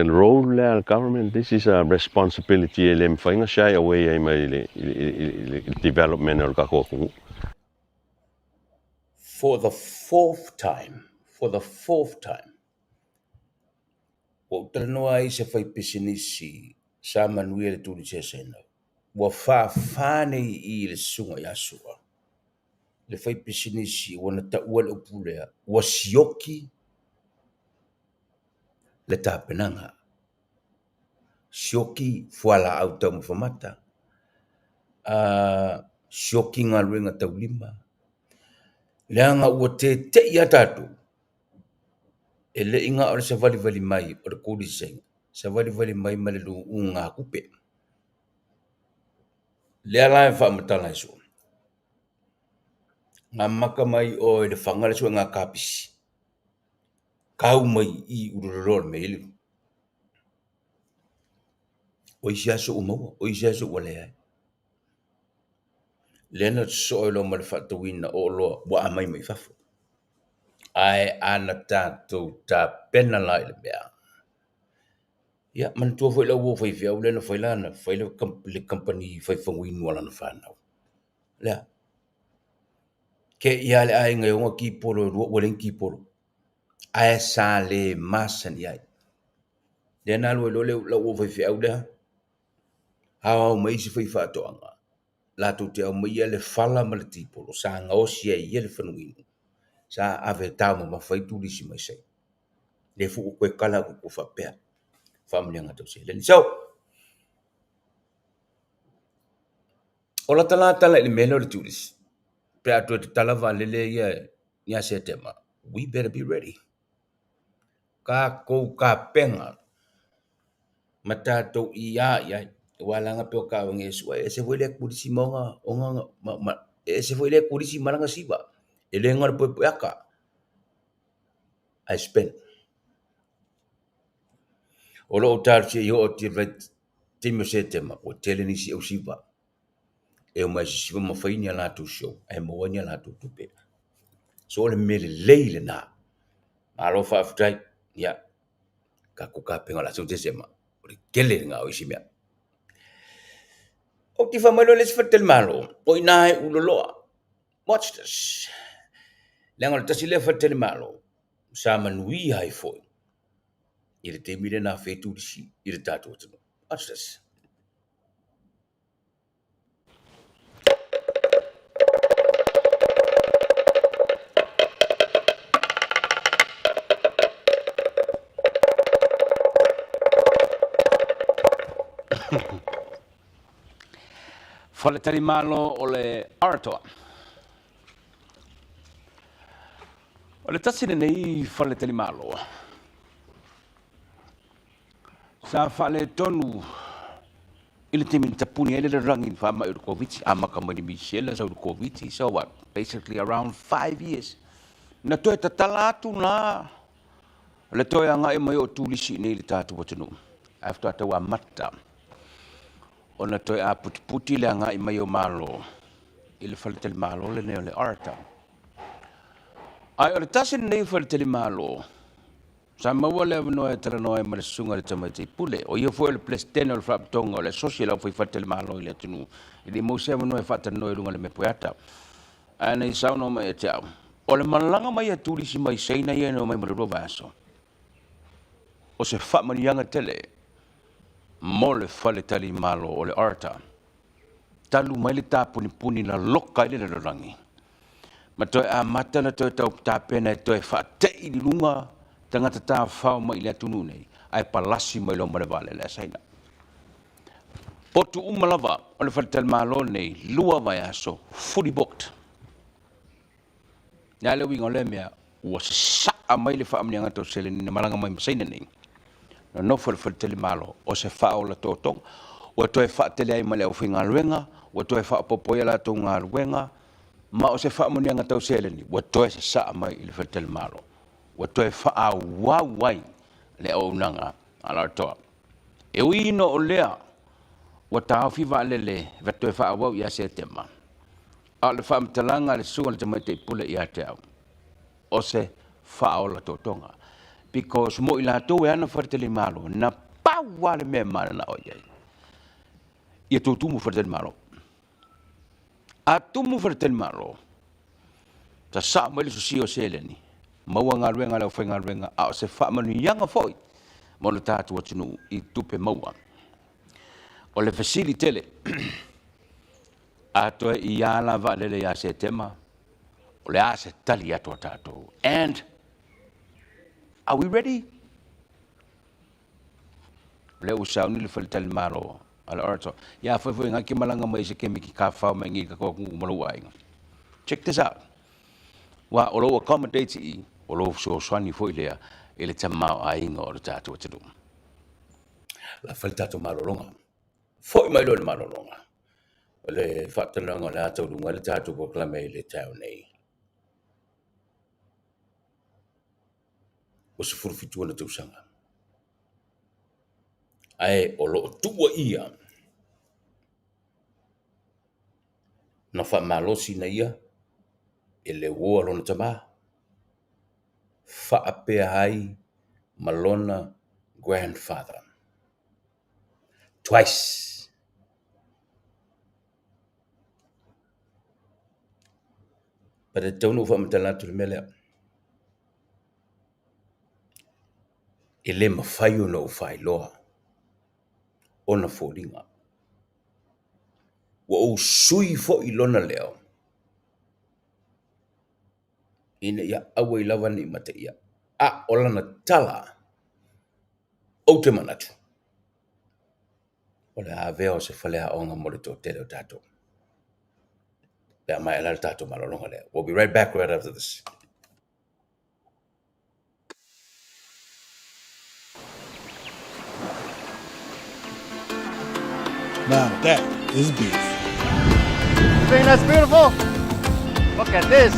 role of government, this is a responsibility. Shy away development. For the fourth time, ua talanoa ai se fai pisinisi sa manuia le tuli sena. Ua whawhane i le sunga ia sua. Le fai pisinisi ua na taua le upulea. Ua sioki le tapenanga. Sioki fuala au tau mawhamata. Sioki ngā luenga taulima. Leanga ua te te ia tātou. E le inga o le sa vali vali mai o le kuri senga. Sa vali vali mai ma le lu unga kupe. Le ala e whaamatala e sua. Ngā maka mai o le whangale sua ngā kapisi. Kau mai i ururoro me ilu. O isi aso umaua, o isi aso ua lea. Lena so ilo ma le whaatawina o loa wa amai mai fafo. Ai ana tātou tā pena la i le mea. Ia, manatua foi lau o whai whiau lena whai lana, whai le company whai whanguinu alana whanau. Lea, ke ia le ai ngai onga ki polo, rua ua len ki polo. Ai sa le masani ai. Lea nā lua lo le lau o whai whiau lea, hao au mai si whai whaatoanga. Lātou te au mai ia le whala ma le tipolo, sa ngaosi ai ia le whanuinu. Sa ave tau ma mawhai tūrisi mai sei. Le fuku koe kala ku ku whapea. Whaamanianga tau se. Leni. So, o la tala tala i le mele o le tūrisi. Pe atu e te talava lele ia ia se tema. We better be ready. Ka kou ka penga. Ma tātou i a ia. Walanga pe o ka wange sua. E se foi le kurisi maunga. Onga, ma, ma, e se foi le kurisi maranga siwa. E le ngara poe poe aka. I spend. O lo o tāru i o te timi o se tema, o tele nisi au siwa. E o mai se siwa mawhai ni a lātou show, e maua ni a lātou tupe. So o le mele lei le nā. Malo whaaftai, ia, ka kuka penga la seu te sema. O le kele ngā o isi mea. O te whamalo le sfatel malo, o ina e uloloa. Watch this. Leanga o le tasi le fatel malo, sa manui hai foi. I le te mire nā whetūrisi i le tātou atunu. Watch this. Whaletari malo o le Aratoa. O le tasi nei whaletari malo. Sa whale tonu i le temi tapuni ele le rangi wha mai o le COVID, a maka mai ni Michelle sa o le COVID, so what, basically around 5 years. Na toe tatala atu nā, le toe anga e mai o tūlisi nei le tātou atunu. After atau a mata, o na toe a putiputi le anga i mai o malo, i le whaletali malo le neo le Arata. Ai o le tasi nei whaletali malo, Sa maua le avanoa e talanoa ai ma le Susuga i le Tamaitai Pule, o ia foi o le Peresetene o le Faalapotopotoga o le Asosi a le Aufaifalemalo i le atunuu, e le i maua se avanoa e faatalanoa i luga o le mepu e ata. Ae na ia saunoa mai ia te au, o le malaga mai a turisi mai Saina ia na omai mo le 2 vaiaso, o se faamanuiaga tele mo le faletalimalo o le ARTA. Talu mai le tapunipuni na loka ai le lalolagi, ma toe amata ona toe tau tapena e toe faatei i luga tagata tafafao mai i le atunuu nei, ae palasi mai loa ma le vaalele a Saina. Potu uma lava o le faletalimalo nei, 2 vaiaso, fully booked. Le a le uiga o lea mea, ua sasaa mai le faamanuiaga tau seleni na malaga mai ma Saina nei, nonofo i le faletalimalo, o se faaola totoga. Ua toe faatele ai ma le aufaigaluega, ua toe faaopoopo ai a latou galuega, ma o se faamanuiaga tau seleni ua toe sasaa mai i le faletalimalo, ua toe faaauau ai le auaunaga a Latoa. E ui ina o lea ua taofi vaalele e toe faaauau ia Setema, a o le faamatalaga a le susuga i le Tamaitai Pule ia te au, o se faaola totoga. Because mo i latou e ana faletalimalo, na pau lava le mea e mananao i ai, ia tutumu faletalimalo. A tumu faletalimalo, sasaa mai le sosia o seleni, maua galuega a le aufaigaluega, a o se faamanuiaga foi mo le tatou atunuu i tupe maua. O le fesili tele, a toe i a la vaalele ia Setema, o le a se tali atu a tatou? And are we ready? O lea ua sauni le faletalimalo a le Orator. Ia foi foi ngaki malanga mai se kemi ki ka whao mai ngi ka koa kungu malu aiga. Check this out. Wa o lou accommodate i, o lou fesoasoani foi lea i le tamaoaiga o le tatou atunuu. La fai le tatou malologa. Foi mai loa i le malologa. O le faatalanoaga o le a taualuga ai le tatou polokalame i le taeao nei. Ua 17 ona tausaga. Ae o lo o tuuaia na faamalosi na ia e le uo a lona tama, faapea ai ma lona grandfather. Twice. But e tatau ona ou faamatala atu le mea lea. E le mafai ona ou faailoa ona foliga. Ua ou sui foi lona leo ina ia aua ai lava ne i mataia. A o lana tala, ou te manatu, o le a avea o se faleaoga mo le toatele o tatou. Pe a maea la le tatou malologa lea. We'll be right back right after this. Now that is beautiful. You think that's beautiful? Look at this.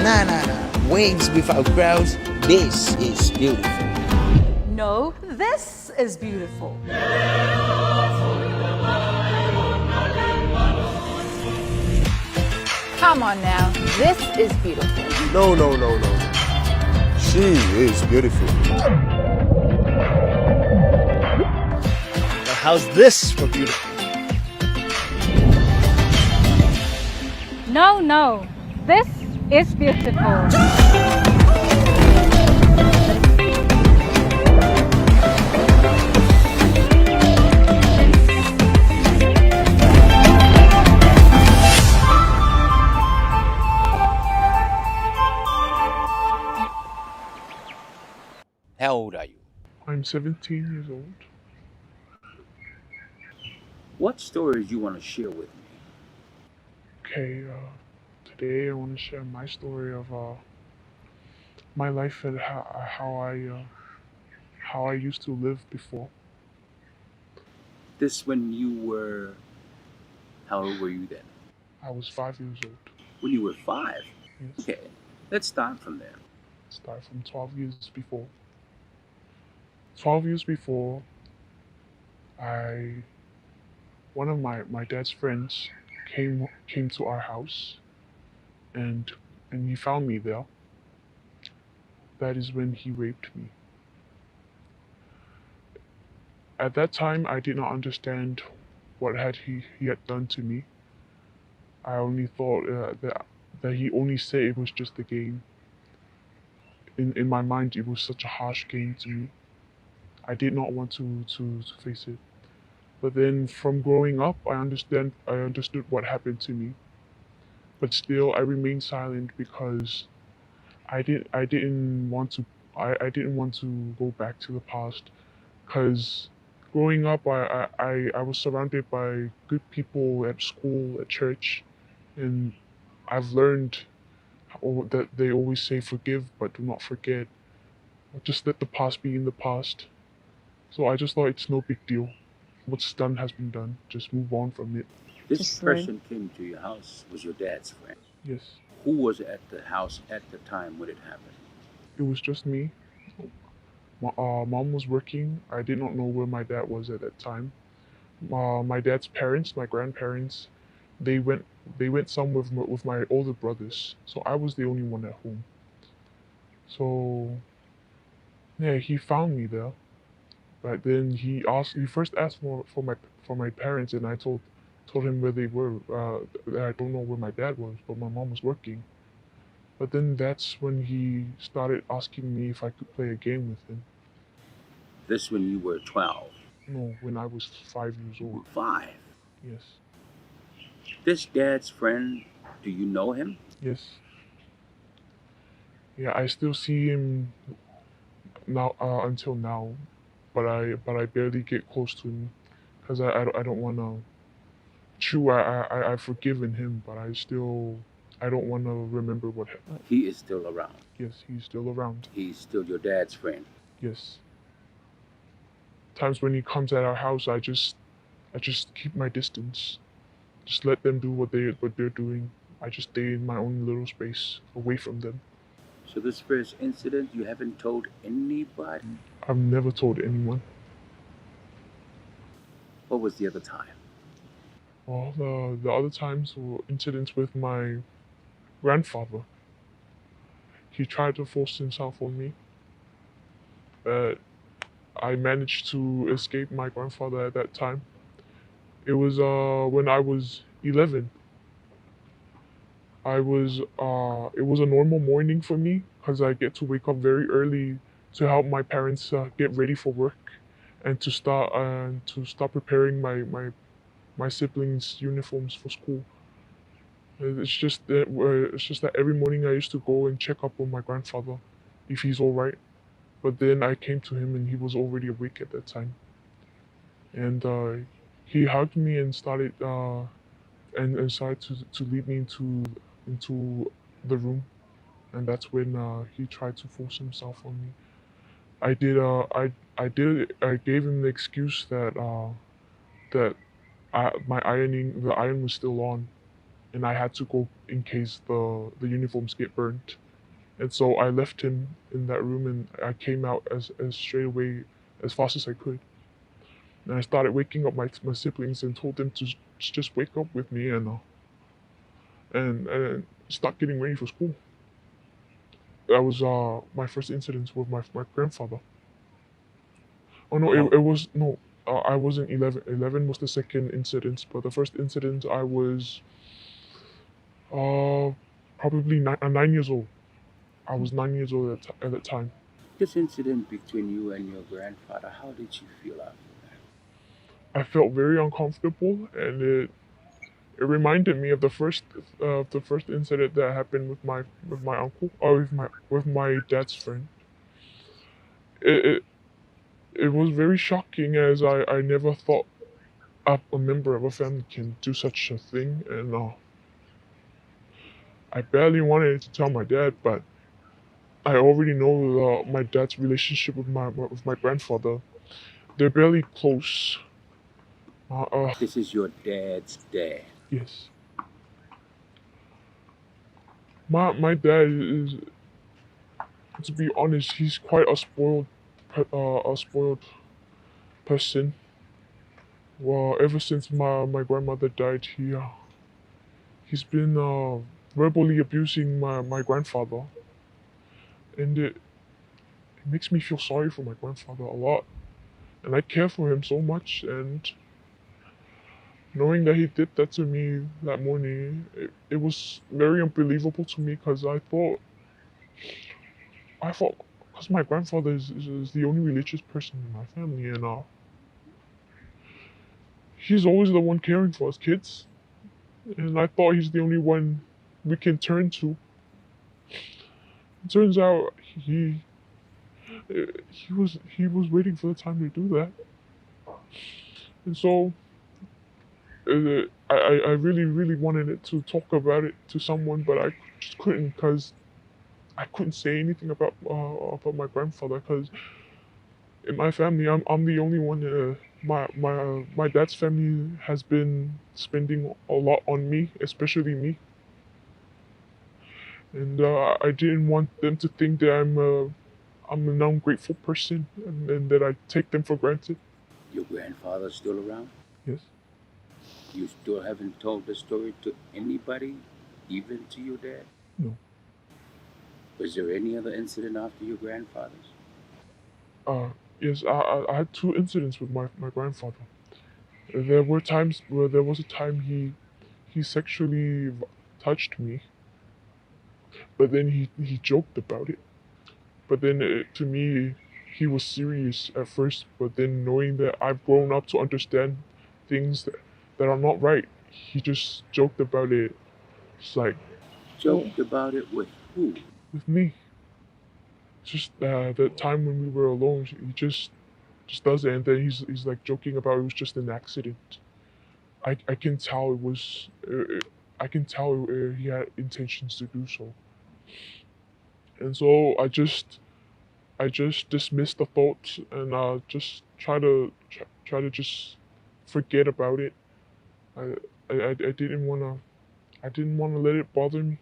Nah, nah, nah. Waves without crowds. This is beautiful. No, this is beautiful. Come on now, this is beautiful. No, no, no, no. She is beautiful. Now how's this for beautiful? No, no, this is beautiful. How old are you? I'm 17 years old. What stories you want to share with me? Okay, today I want to share my story of my life and how I used to live before. This when you were, how old were you then? I was 5 years old. When you were 5? Yes. Okay, let's start from there. Start from 12 years before. 12 years before, one of my dad's friends came to our house, and he found me there. That is when he raped me. At that time, I did not understand what had he had done to me. I only thought that he only said it was just a game. In my mind, it was such a harsh game to me. I did not want to face it. But then from growing up, I understood what happened to me. But still, I remained silent because I didn't want to go back to the past, because growing up, I was surrounded by good people at school, at church, and I've learned that they always say forgive but do not forget. Just let the past be in the past. So I just thought it's no big deal. What's done has been done. Just move on from it. This Just learn. person came to your house was your dad's friend. Yes. Who was at the house at the time when it happened? It was just me. My mom was working. I did not know where my dad was at that time. My dad's parents, my grandparents, they went somewhere with my older brothers. So I was the only one at home. So yeah, he found me there. But then he first asked for my parents, and I told him where they were. That I don't know where my dad was, but my mom was working. But then that's when he started asking me if I could play a game with him. This when you were 12. No, when I was 5 years old. 5. Yes. This dad's friend, do you know him? Yes. Yeah, I still see him now until now, but I barely get close to him because I don't want to. True, I've forgiven him, but I still I don't want to remember what happened. He is still around. Yes, he's still around. He's still your dad's friend. Yes. Times when he comes at our house, I just keep my distance. Just let them do what they're doing. I just stay in my own little space, away from them. So this first incident, you haven't told anybody? I've never told anyone. What was the other time? Well, the other times were incidents with my grandfather. He tried to force himself on me, but I managed to escape my grandfather at that time. It was when I was 11. I was it was a normal morning for me because I get to wake up very early to help my parents get ready for work and to start preparing my siblings' uniforms for school. It's just that every morning I used to go and check up on my grandfather if he's all right. But then I came to him and he was already awake at that time. And he hugged me and started to lead me into the room, and that's when he tried to force himself on me. I did I did I gave him the excuse that I, my ironing the iron was still on, and I had to go in case the uniforms get burnt. And so I left him in that room and I came out as straight away as fast as I could. And I started waking up my siblings and told them to just wake up with me and start getting ready for school. That was my first incident with my grandfather. Oh no, it was no, I wasn't 11. 11 was the second incident, but the first incident I was probably 9 years old. I was 9 years old at that time. This incident between you and your grandfather, how did you feel after that? I felt very uncomfortable, and it reminded me of the first incident that happened with my uncle or with my dad's friend. It was very shocking, as I never thought a member of a family can do such a thing, and I barely wanted to tell my dad, but I already know my dad's relationship with my grandfather. They're barely close. This is your dad's dad. Yes. My dad is, to be honest, he's quite a spoiled person. Well, ever since my grandmother died, he's been verbally abusing my grandfather, and it It makes me feel sorry for my grandfather a lot. And I care for him so much, and knowing that he did that to me that morning, it was very unbelievable to me, because I thought, because my grandfather is the only religious person in my family, and he's always the one caring for us kids. And I thought he's the only one we can turn to. It turns out he was waiting for the time to do that. And so I really, really wanted it to talk about it to someone, but I just couldn't, because I couldn't say anything about my grandfather, because in my family, I'm the only one. My dad's family has been spending a lot on me, especially me. And I didn't want them to think that I'm an ungrateful person and that I take them for granted. Your grandfather's still around? Yes. You still haven't told the story to anybody, even to your dad? No. Was there any other incident after your grandfather's? Yes, I had 2 incidents with my grandfather. There were times where there was a time he sexually touched me, but then he joked about it. But then to me, he was serious at first, but then knowing that I've grown up to understand things that are not right, he just joked about it. It's like... Joked about it with who? With me. Just the time when we were alone, he just does it, and then he's like joking about it was just an accident. I can tell it was... I can tell he had intentions to do so. And so I just dismissed the thoughts and just try to just forget about it. I didn't wanna let it bother me.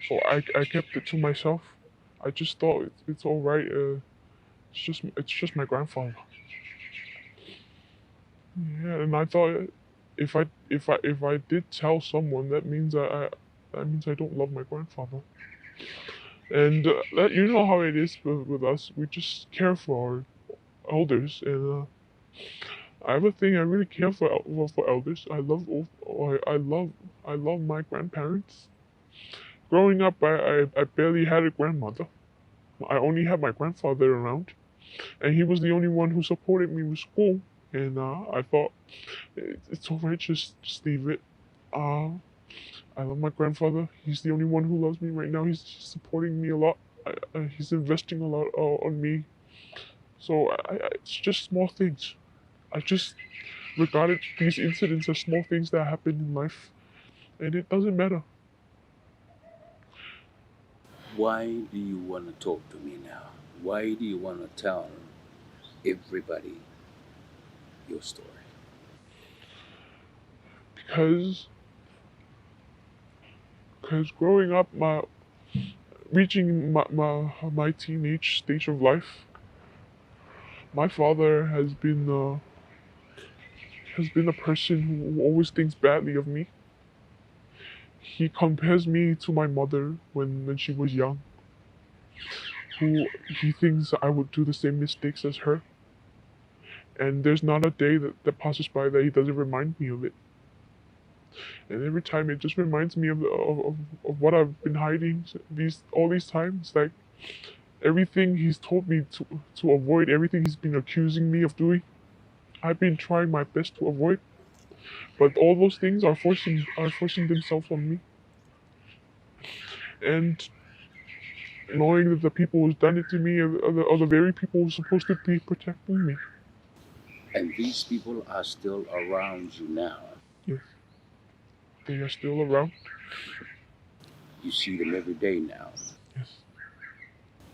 So I kept it to myself. I just thought it's all right. It's just my grandfather. Yeah, and I thought if I did tell someone, that means I don't love my grandfather. And you know how it is with us. We just care for our elders, and I have a thing. I really care for elders. I love my grandparents. Growing up, I barely had a grandmother. I only had my grandfather around, and he was the only one who supported me with school. And I thought it's all right, just leave it. I love my grandfather. He's the only one who loves me right now. He's supporting me a lot. He's investing a lot on me. So it's just small things. I just regarded these incidents as small things that happen in life, and it doesn't matter. Why do you want to talk to me now? Why do you want to tell everybody your story? Because growing up, reaching my teenage stage of life, my father has been a person who always thinks badly of me. He compares me to my mother when she was young, who he thinks I would do the same mistakes as her. And there's not a day that passes by that he doesn't remind me of it. And every time it just reminds me of what I've been hiding all these times. Like, everything he's told me to avoid, everything he's been accusing me of doing, I've been trying my best to avoid. But all those things are forcing themselves on me. And knowing that the people who's done it to me are the very people who's supposed to be protecting me. And these people are still around you now. Yes. They are still around. You see them every day now. Yes.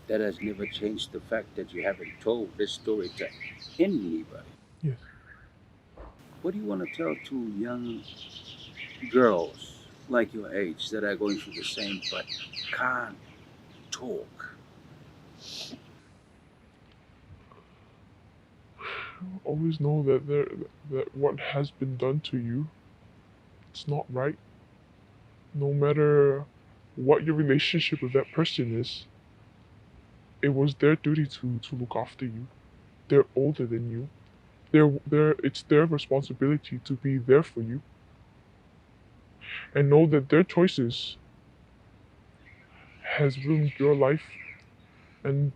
That has never changed the fact that you haven't told this story to anybody. Yes. What do you want to tell to young girls like your age that are going through the same but can't talk? Always know that that what has been done to you, it's not right. No matter what your relationship with that person is, It was their duty to look after you. They're older than you. It's their responsibility to be there for you. And know that their choices has ruined your life. And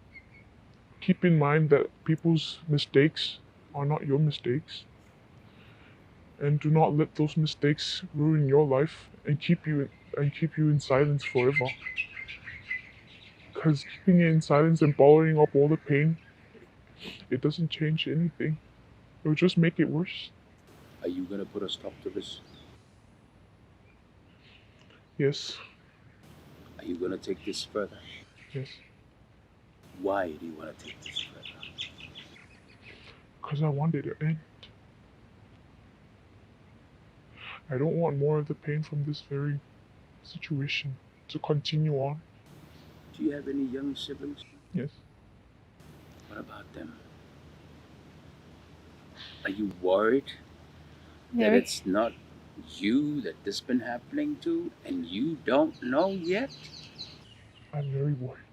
keep in mind that people's mistakes are not your mistakes. And do not let those mistakes ruin your life and keep you in silence forever. Because keeping it in silence and bottling up all the pain, it doesn't change anything. It'll just make it worse. Are you going to put a stop to this? Yes. Are you going to take this further? Yes. Why do you want to take this further? Because I want it to end. I don't want more of the pain from this very situation to continue on. Do you have any young siblings? Yes. What about them? Are you worried that Very. it's not you that this been happening to and you don't know yet? I'm very worried.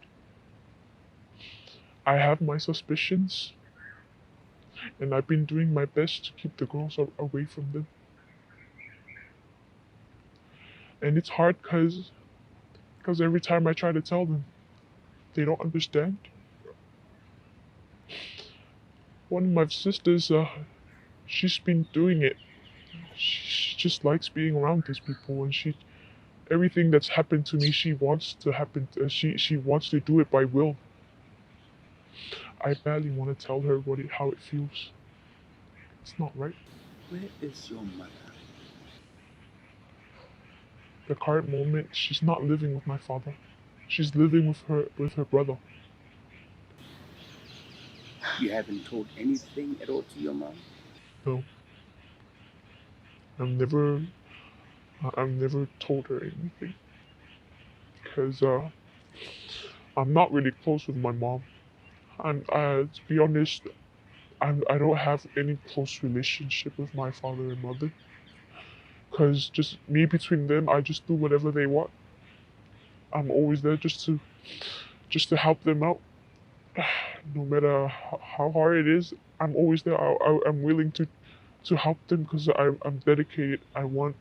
I have my suspicions, and I've been doing my best to keep the girls away from them. And it's hard because every time I try to tell them, they don't understand. One of my sisters, she's been doing it. She just likes being around these people, and everything that's happened to me, she wants to happen. She wants to do it by will. I barely want to tell her how it feels. It's not right. Where is your mother? The current moment, she's not living with my father. She's living with her brother. You haven't told anything at all to your mom? No. I've never told her anything. Because I'm not really close with my mom. To be honest, I don't have any close relationship with my father and mother. Because just me between them, I just do whatever they want. I'm always there just to help them out. No matter how hard it is, I'm always there. I'm willing to help them because I'm dedicated. I want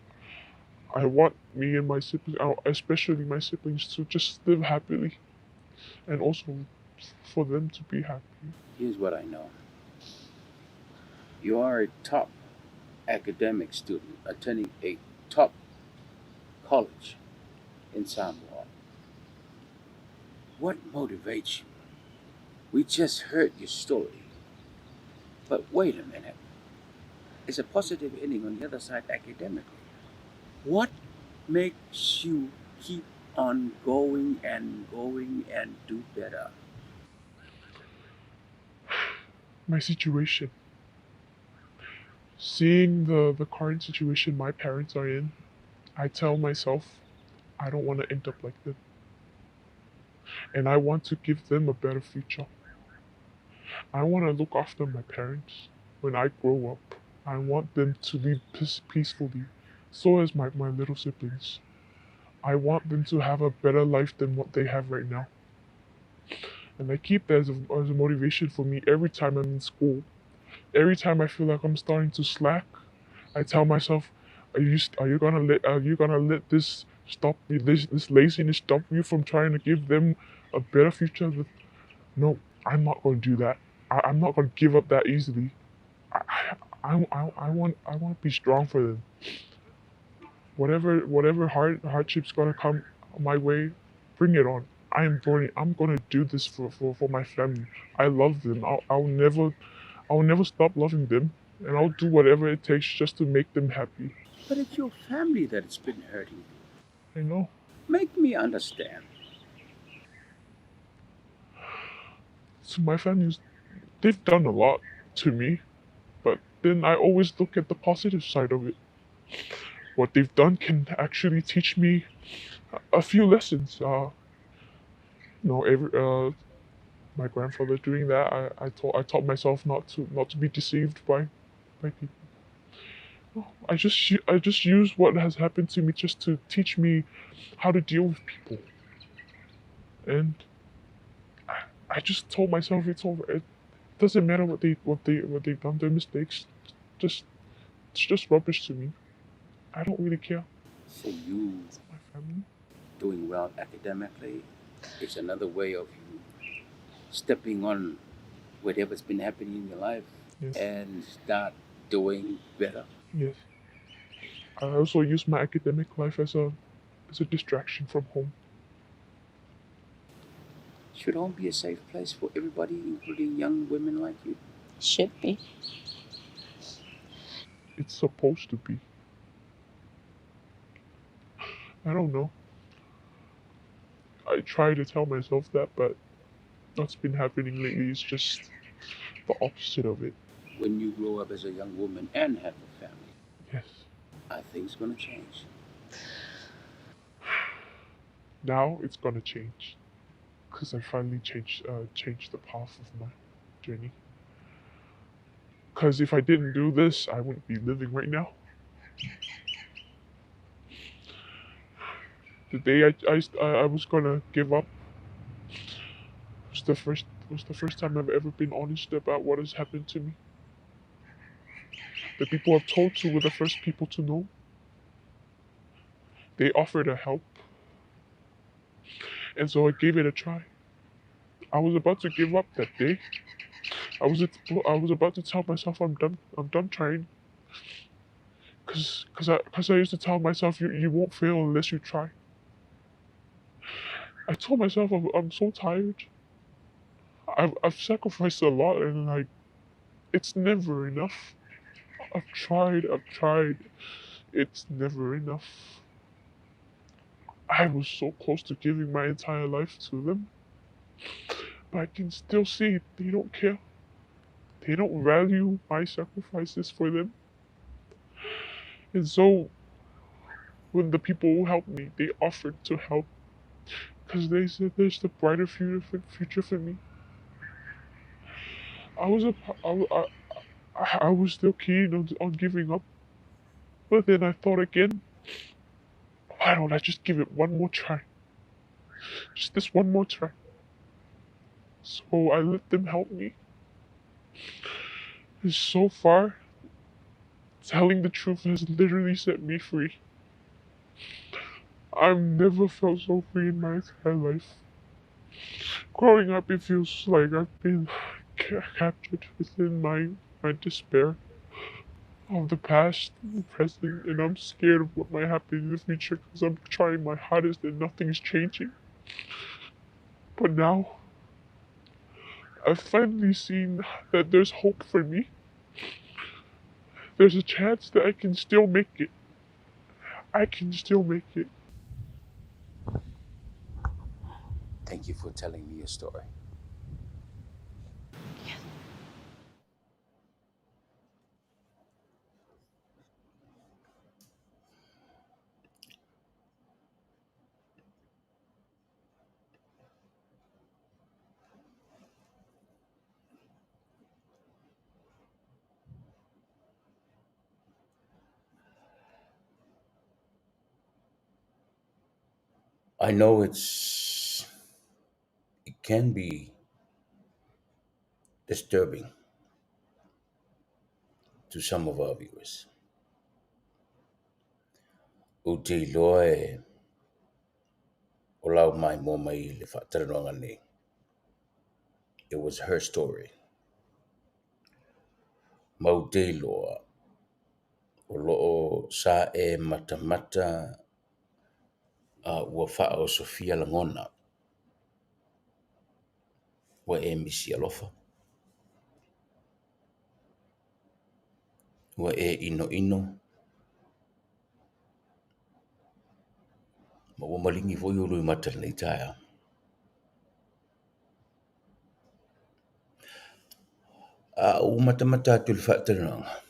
me and my siblings, especially my siblings, to just live happily, and also for them to be happy. Here's what I know. You are a top academic student attending a top college in Samoa. What motivates you? We just heard your story. But wait a minute. It's a positive ending on the other side academically. What makes you keep on going and going and do better? My situation. Seeing the current situation my parents are in, I tell myself I don't want to end up like them. And I want to give them a better future. I want to look after my parents when I grow up. I want them to live peacefully, so as my little siblings. I want them to have a better life than what they have right now. And I keep that as a motivation for me every time I'm in school. Every time I feel like I'm starting to slack, I tell myself, are you going to let this stop me, this laziness stop you from trying to give them a better future? No, I'm not going to do that. I'm not going to give up that easily. I want to be strong for them. Whatever hardship's going to come my way, bring it on. I'm going to do this for my family. I love them. I'll never stop loving them, and I'll do whatever it takes just to make them happy. But it's your family that's been hurting you. I know. Make me understand. So my family's, they've done a lot to me, but then I always look at the positive side of it. What they've done can actually teach me a few lessons. My grandfather doing that, I taught myself not to be deceived by people. I just use what has happened to me just to teach me how to deal with people. And I just told myself it's over. It doesn't matter what they what they what they've done, their mistakes. Just it's just rubbish to me. I don't really care. So you My family. doing well academically is another way of you stepping on whatever's been happening in your life Yes. and start doing better. Yes. I also use my academic life as a distraction from home. Should home be a safe place for everybody, including young women like you? Should be. It's supposed to be. I don't know. I try to tell myself that, but what's been happening lately is just the opposite of it. When you grow up as a young woman and have a family, Yes. are things gonna change? Now it's gonna change. Because I finally changed the path of my journey. Because if I didn't do this, I wouldn't be living right now. The day I was gonna give up was the first time I've ever been honest about what has happened to me. The people I've told to were the first people to know. They offered to help. And so I gave it a try. I was about to give up that day. I was about to tell myself I'm done trying. Cause I used to tell myself you won't fail unless you try. I told myself I'm so tired. I've sacrificed a lot and like it's never enough. I've tried. It's never enough. I was so close to giving my entire life to them. But I can still see they don't care. They don't value my sacrifices for them. And so when the people who helped me, they offered to help because they said there's the brighter future for me. I was still keen on giving up. But then I thought again, why don't I just give it one more try? Just this one more try. So I let them help me. And so far, telling the truth has literally set me free. I've never felt so free in my entire life. Growing up, it feels like I've been captured within my despair of the past and the present, and I'm scared of what might happen in the future because I'm trying my hardest and nothing's changing. But now, I've finally seen that there's hope for me. There's a chance that I can still make it. I can still make it. Thank you for telling me your story. Yeah. I know it can be disturbing to some of our viewers. O te iloa e o lau mai mō mai le whaataranoanga nei. It was her story. Mau te iloa o loo sa e matamata a ua whaa o Sofia Langona. Ua e misi alofa. Ua e ino ino. Ma ua malingi foi o lui mata nei taia. A u matamata atu le whaataranoanga.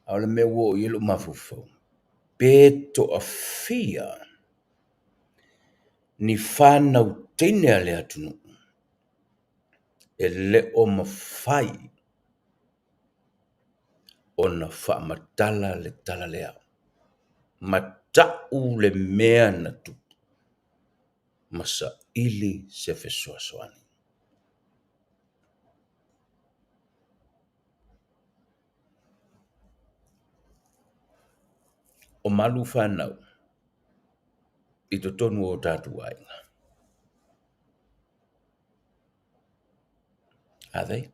A o le mea ua o i lo mafufau. Pe to a fia ni whanau teine a le atunu e le o mawhai o na whaamatala le tala lea. Matau le mea na tupu. Masa saili se fesoasoani. O malu fanau i totonu o tatou aiga. Are they?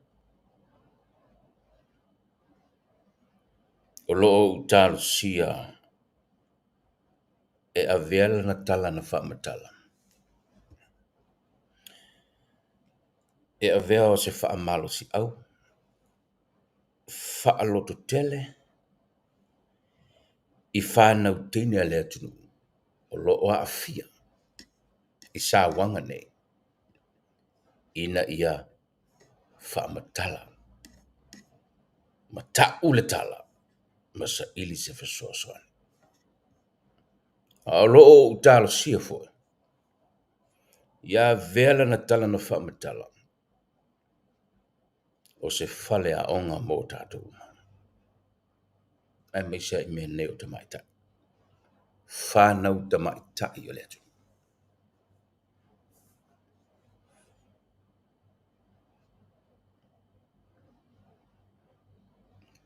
O lo o ou talosia e avea lana tala na faamatala. E avea o se faamalosiau, faalototele i fanau teine a le atunuu o lo o aafia i sauaga nei ina ia faamatala ma ta'u le tala ma saili se fesoasoani. A o lo o ou talosia foi, ia avea lana tala na faamatala o se faleaoga mo tatou uma, aemaise ai mea nei o tamaitai, fanau tamaitai o le atunuu.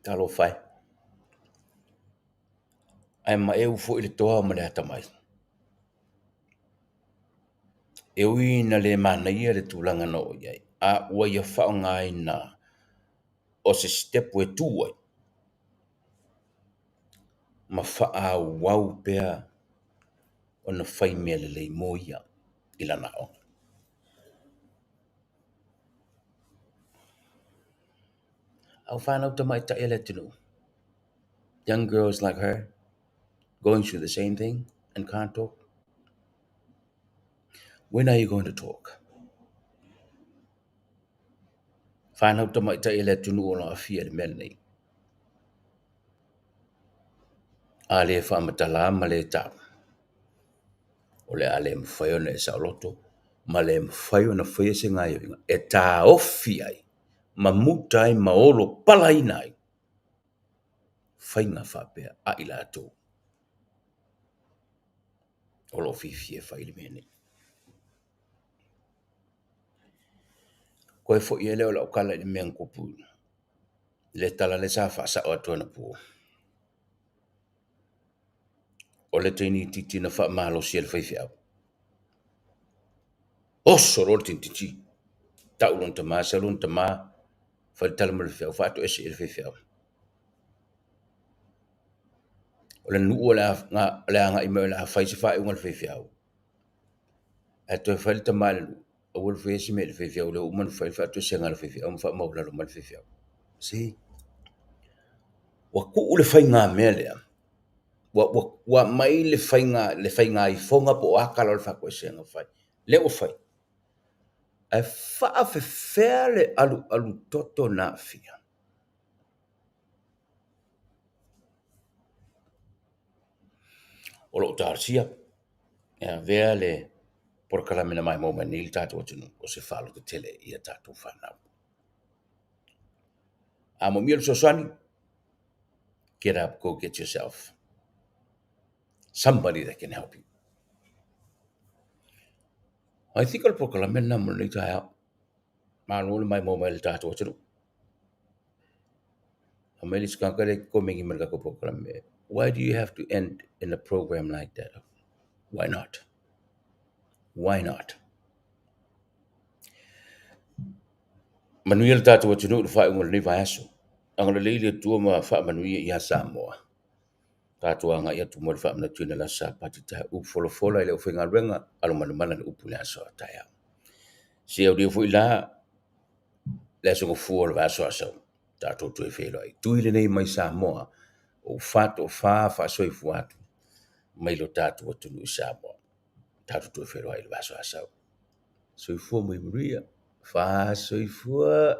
Talofa e. Ae maeu foi le toa ma le atamai. E ui ina le manaia le tulaga na oo i ai, a ua ia faaaogaina o se sitepu e tu ai ma faaauau pea ona fai mea lelei mo ia i lana aoga. Au fanau tamaitai a le atunuu, young girls like her going through the same thing and can't talk. When are you going to talk? Fanau tamaitai a le atunuu o lo o aafia i le mea lenei. A le faamatala ma le tau, o le a le mafai ona e saoloto ma le mafai ona faia se gaoioiga e taofi ai ma muta ai ma olo palaina ai faiga faapea a i latou o lo o fiafia e fai le mea nei. Toe foi ai lea o lau tala i le mea na tupu le tala lea sa faasao atu anapo. O le teine itiiti na faamalosi e le faifeau. Oso loa le teinitiiti. Tau lona tama, sau lona tama, fai le tala ma le faifeau, faatoese i le faifeau. O le nuu o le agai mai o le a fai se faaiuga a le faifeau. Ae toe fai le tama i le nuu, aua le faia se mea i le faifeau, lea ua uma ona fai le faatoesega a le faifeau ma faamaualalo mai le faifeau. See? Ua tuu le faigamea lea, ua aumai le faiga ifoga po o a tala o le faatoesega ua fai. Lea ua fai. Ae faafefea le alualu toto na aafia? O lo o talosia e avea le polokalame na maimoa mai nei le tatou atunuu o se faalototele i a tatou fanau. A moomia le fesoasoani, get up, go get yourself somebody that can help you. I think o le polokalame lena mo lenei taeao. Malo le maimoa mai le tatou atunuu. Aumai le isi tagata lea e komeni mai le tatou polokalame. Why do you have to end in a program like that? Why not? Why not? Manuia le tatou atunuu i le faaiuga o lenei vaiaso. Agalelei le Atua ma faamanuia ia Samoa. Tatou agai atu mo le faamanatuina o le Aso Sapati taeao. Upu folafola i le aufaigaluega, alomalumala le upu i le aso a taeao. Se aulia foi la le aso gafua o le vaiaso a sau. Tatou toe feiloai. Tui lenei mai Samoa, o faatofa faasoifua atu mai lo tatou atunuu i Samoa. Tatou toe feiloai i le vaiaso a sau. Soifua ma ia manuia. Faasoifua.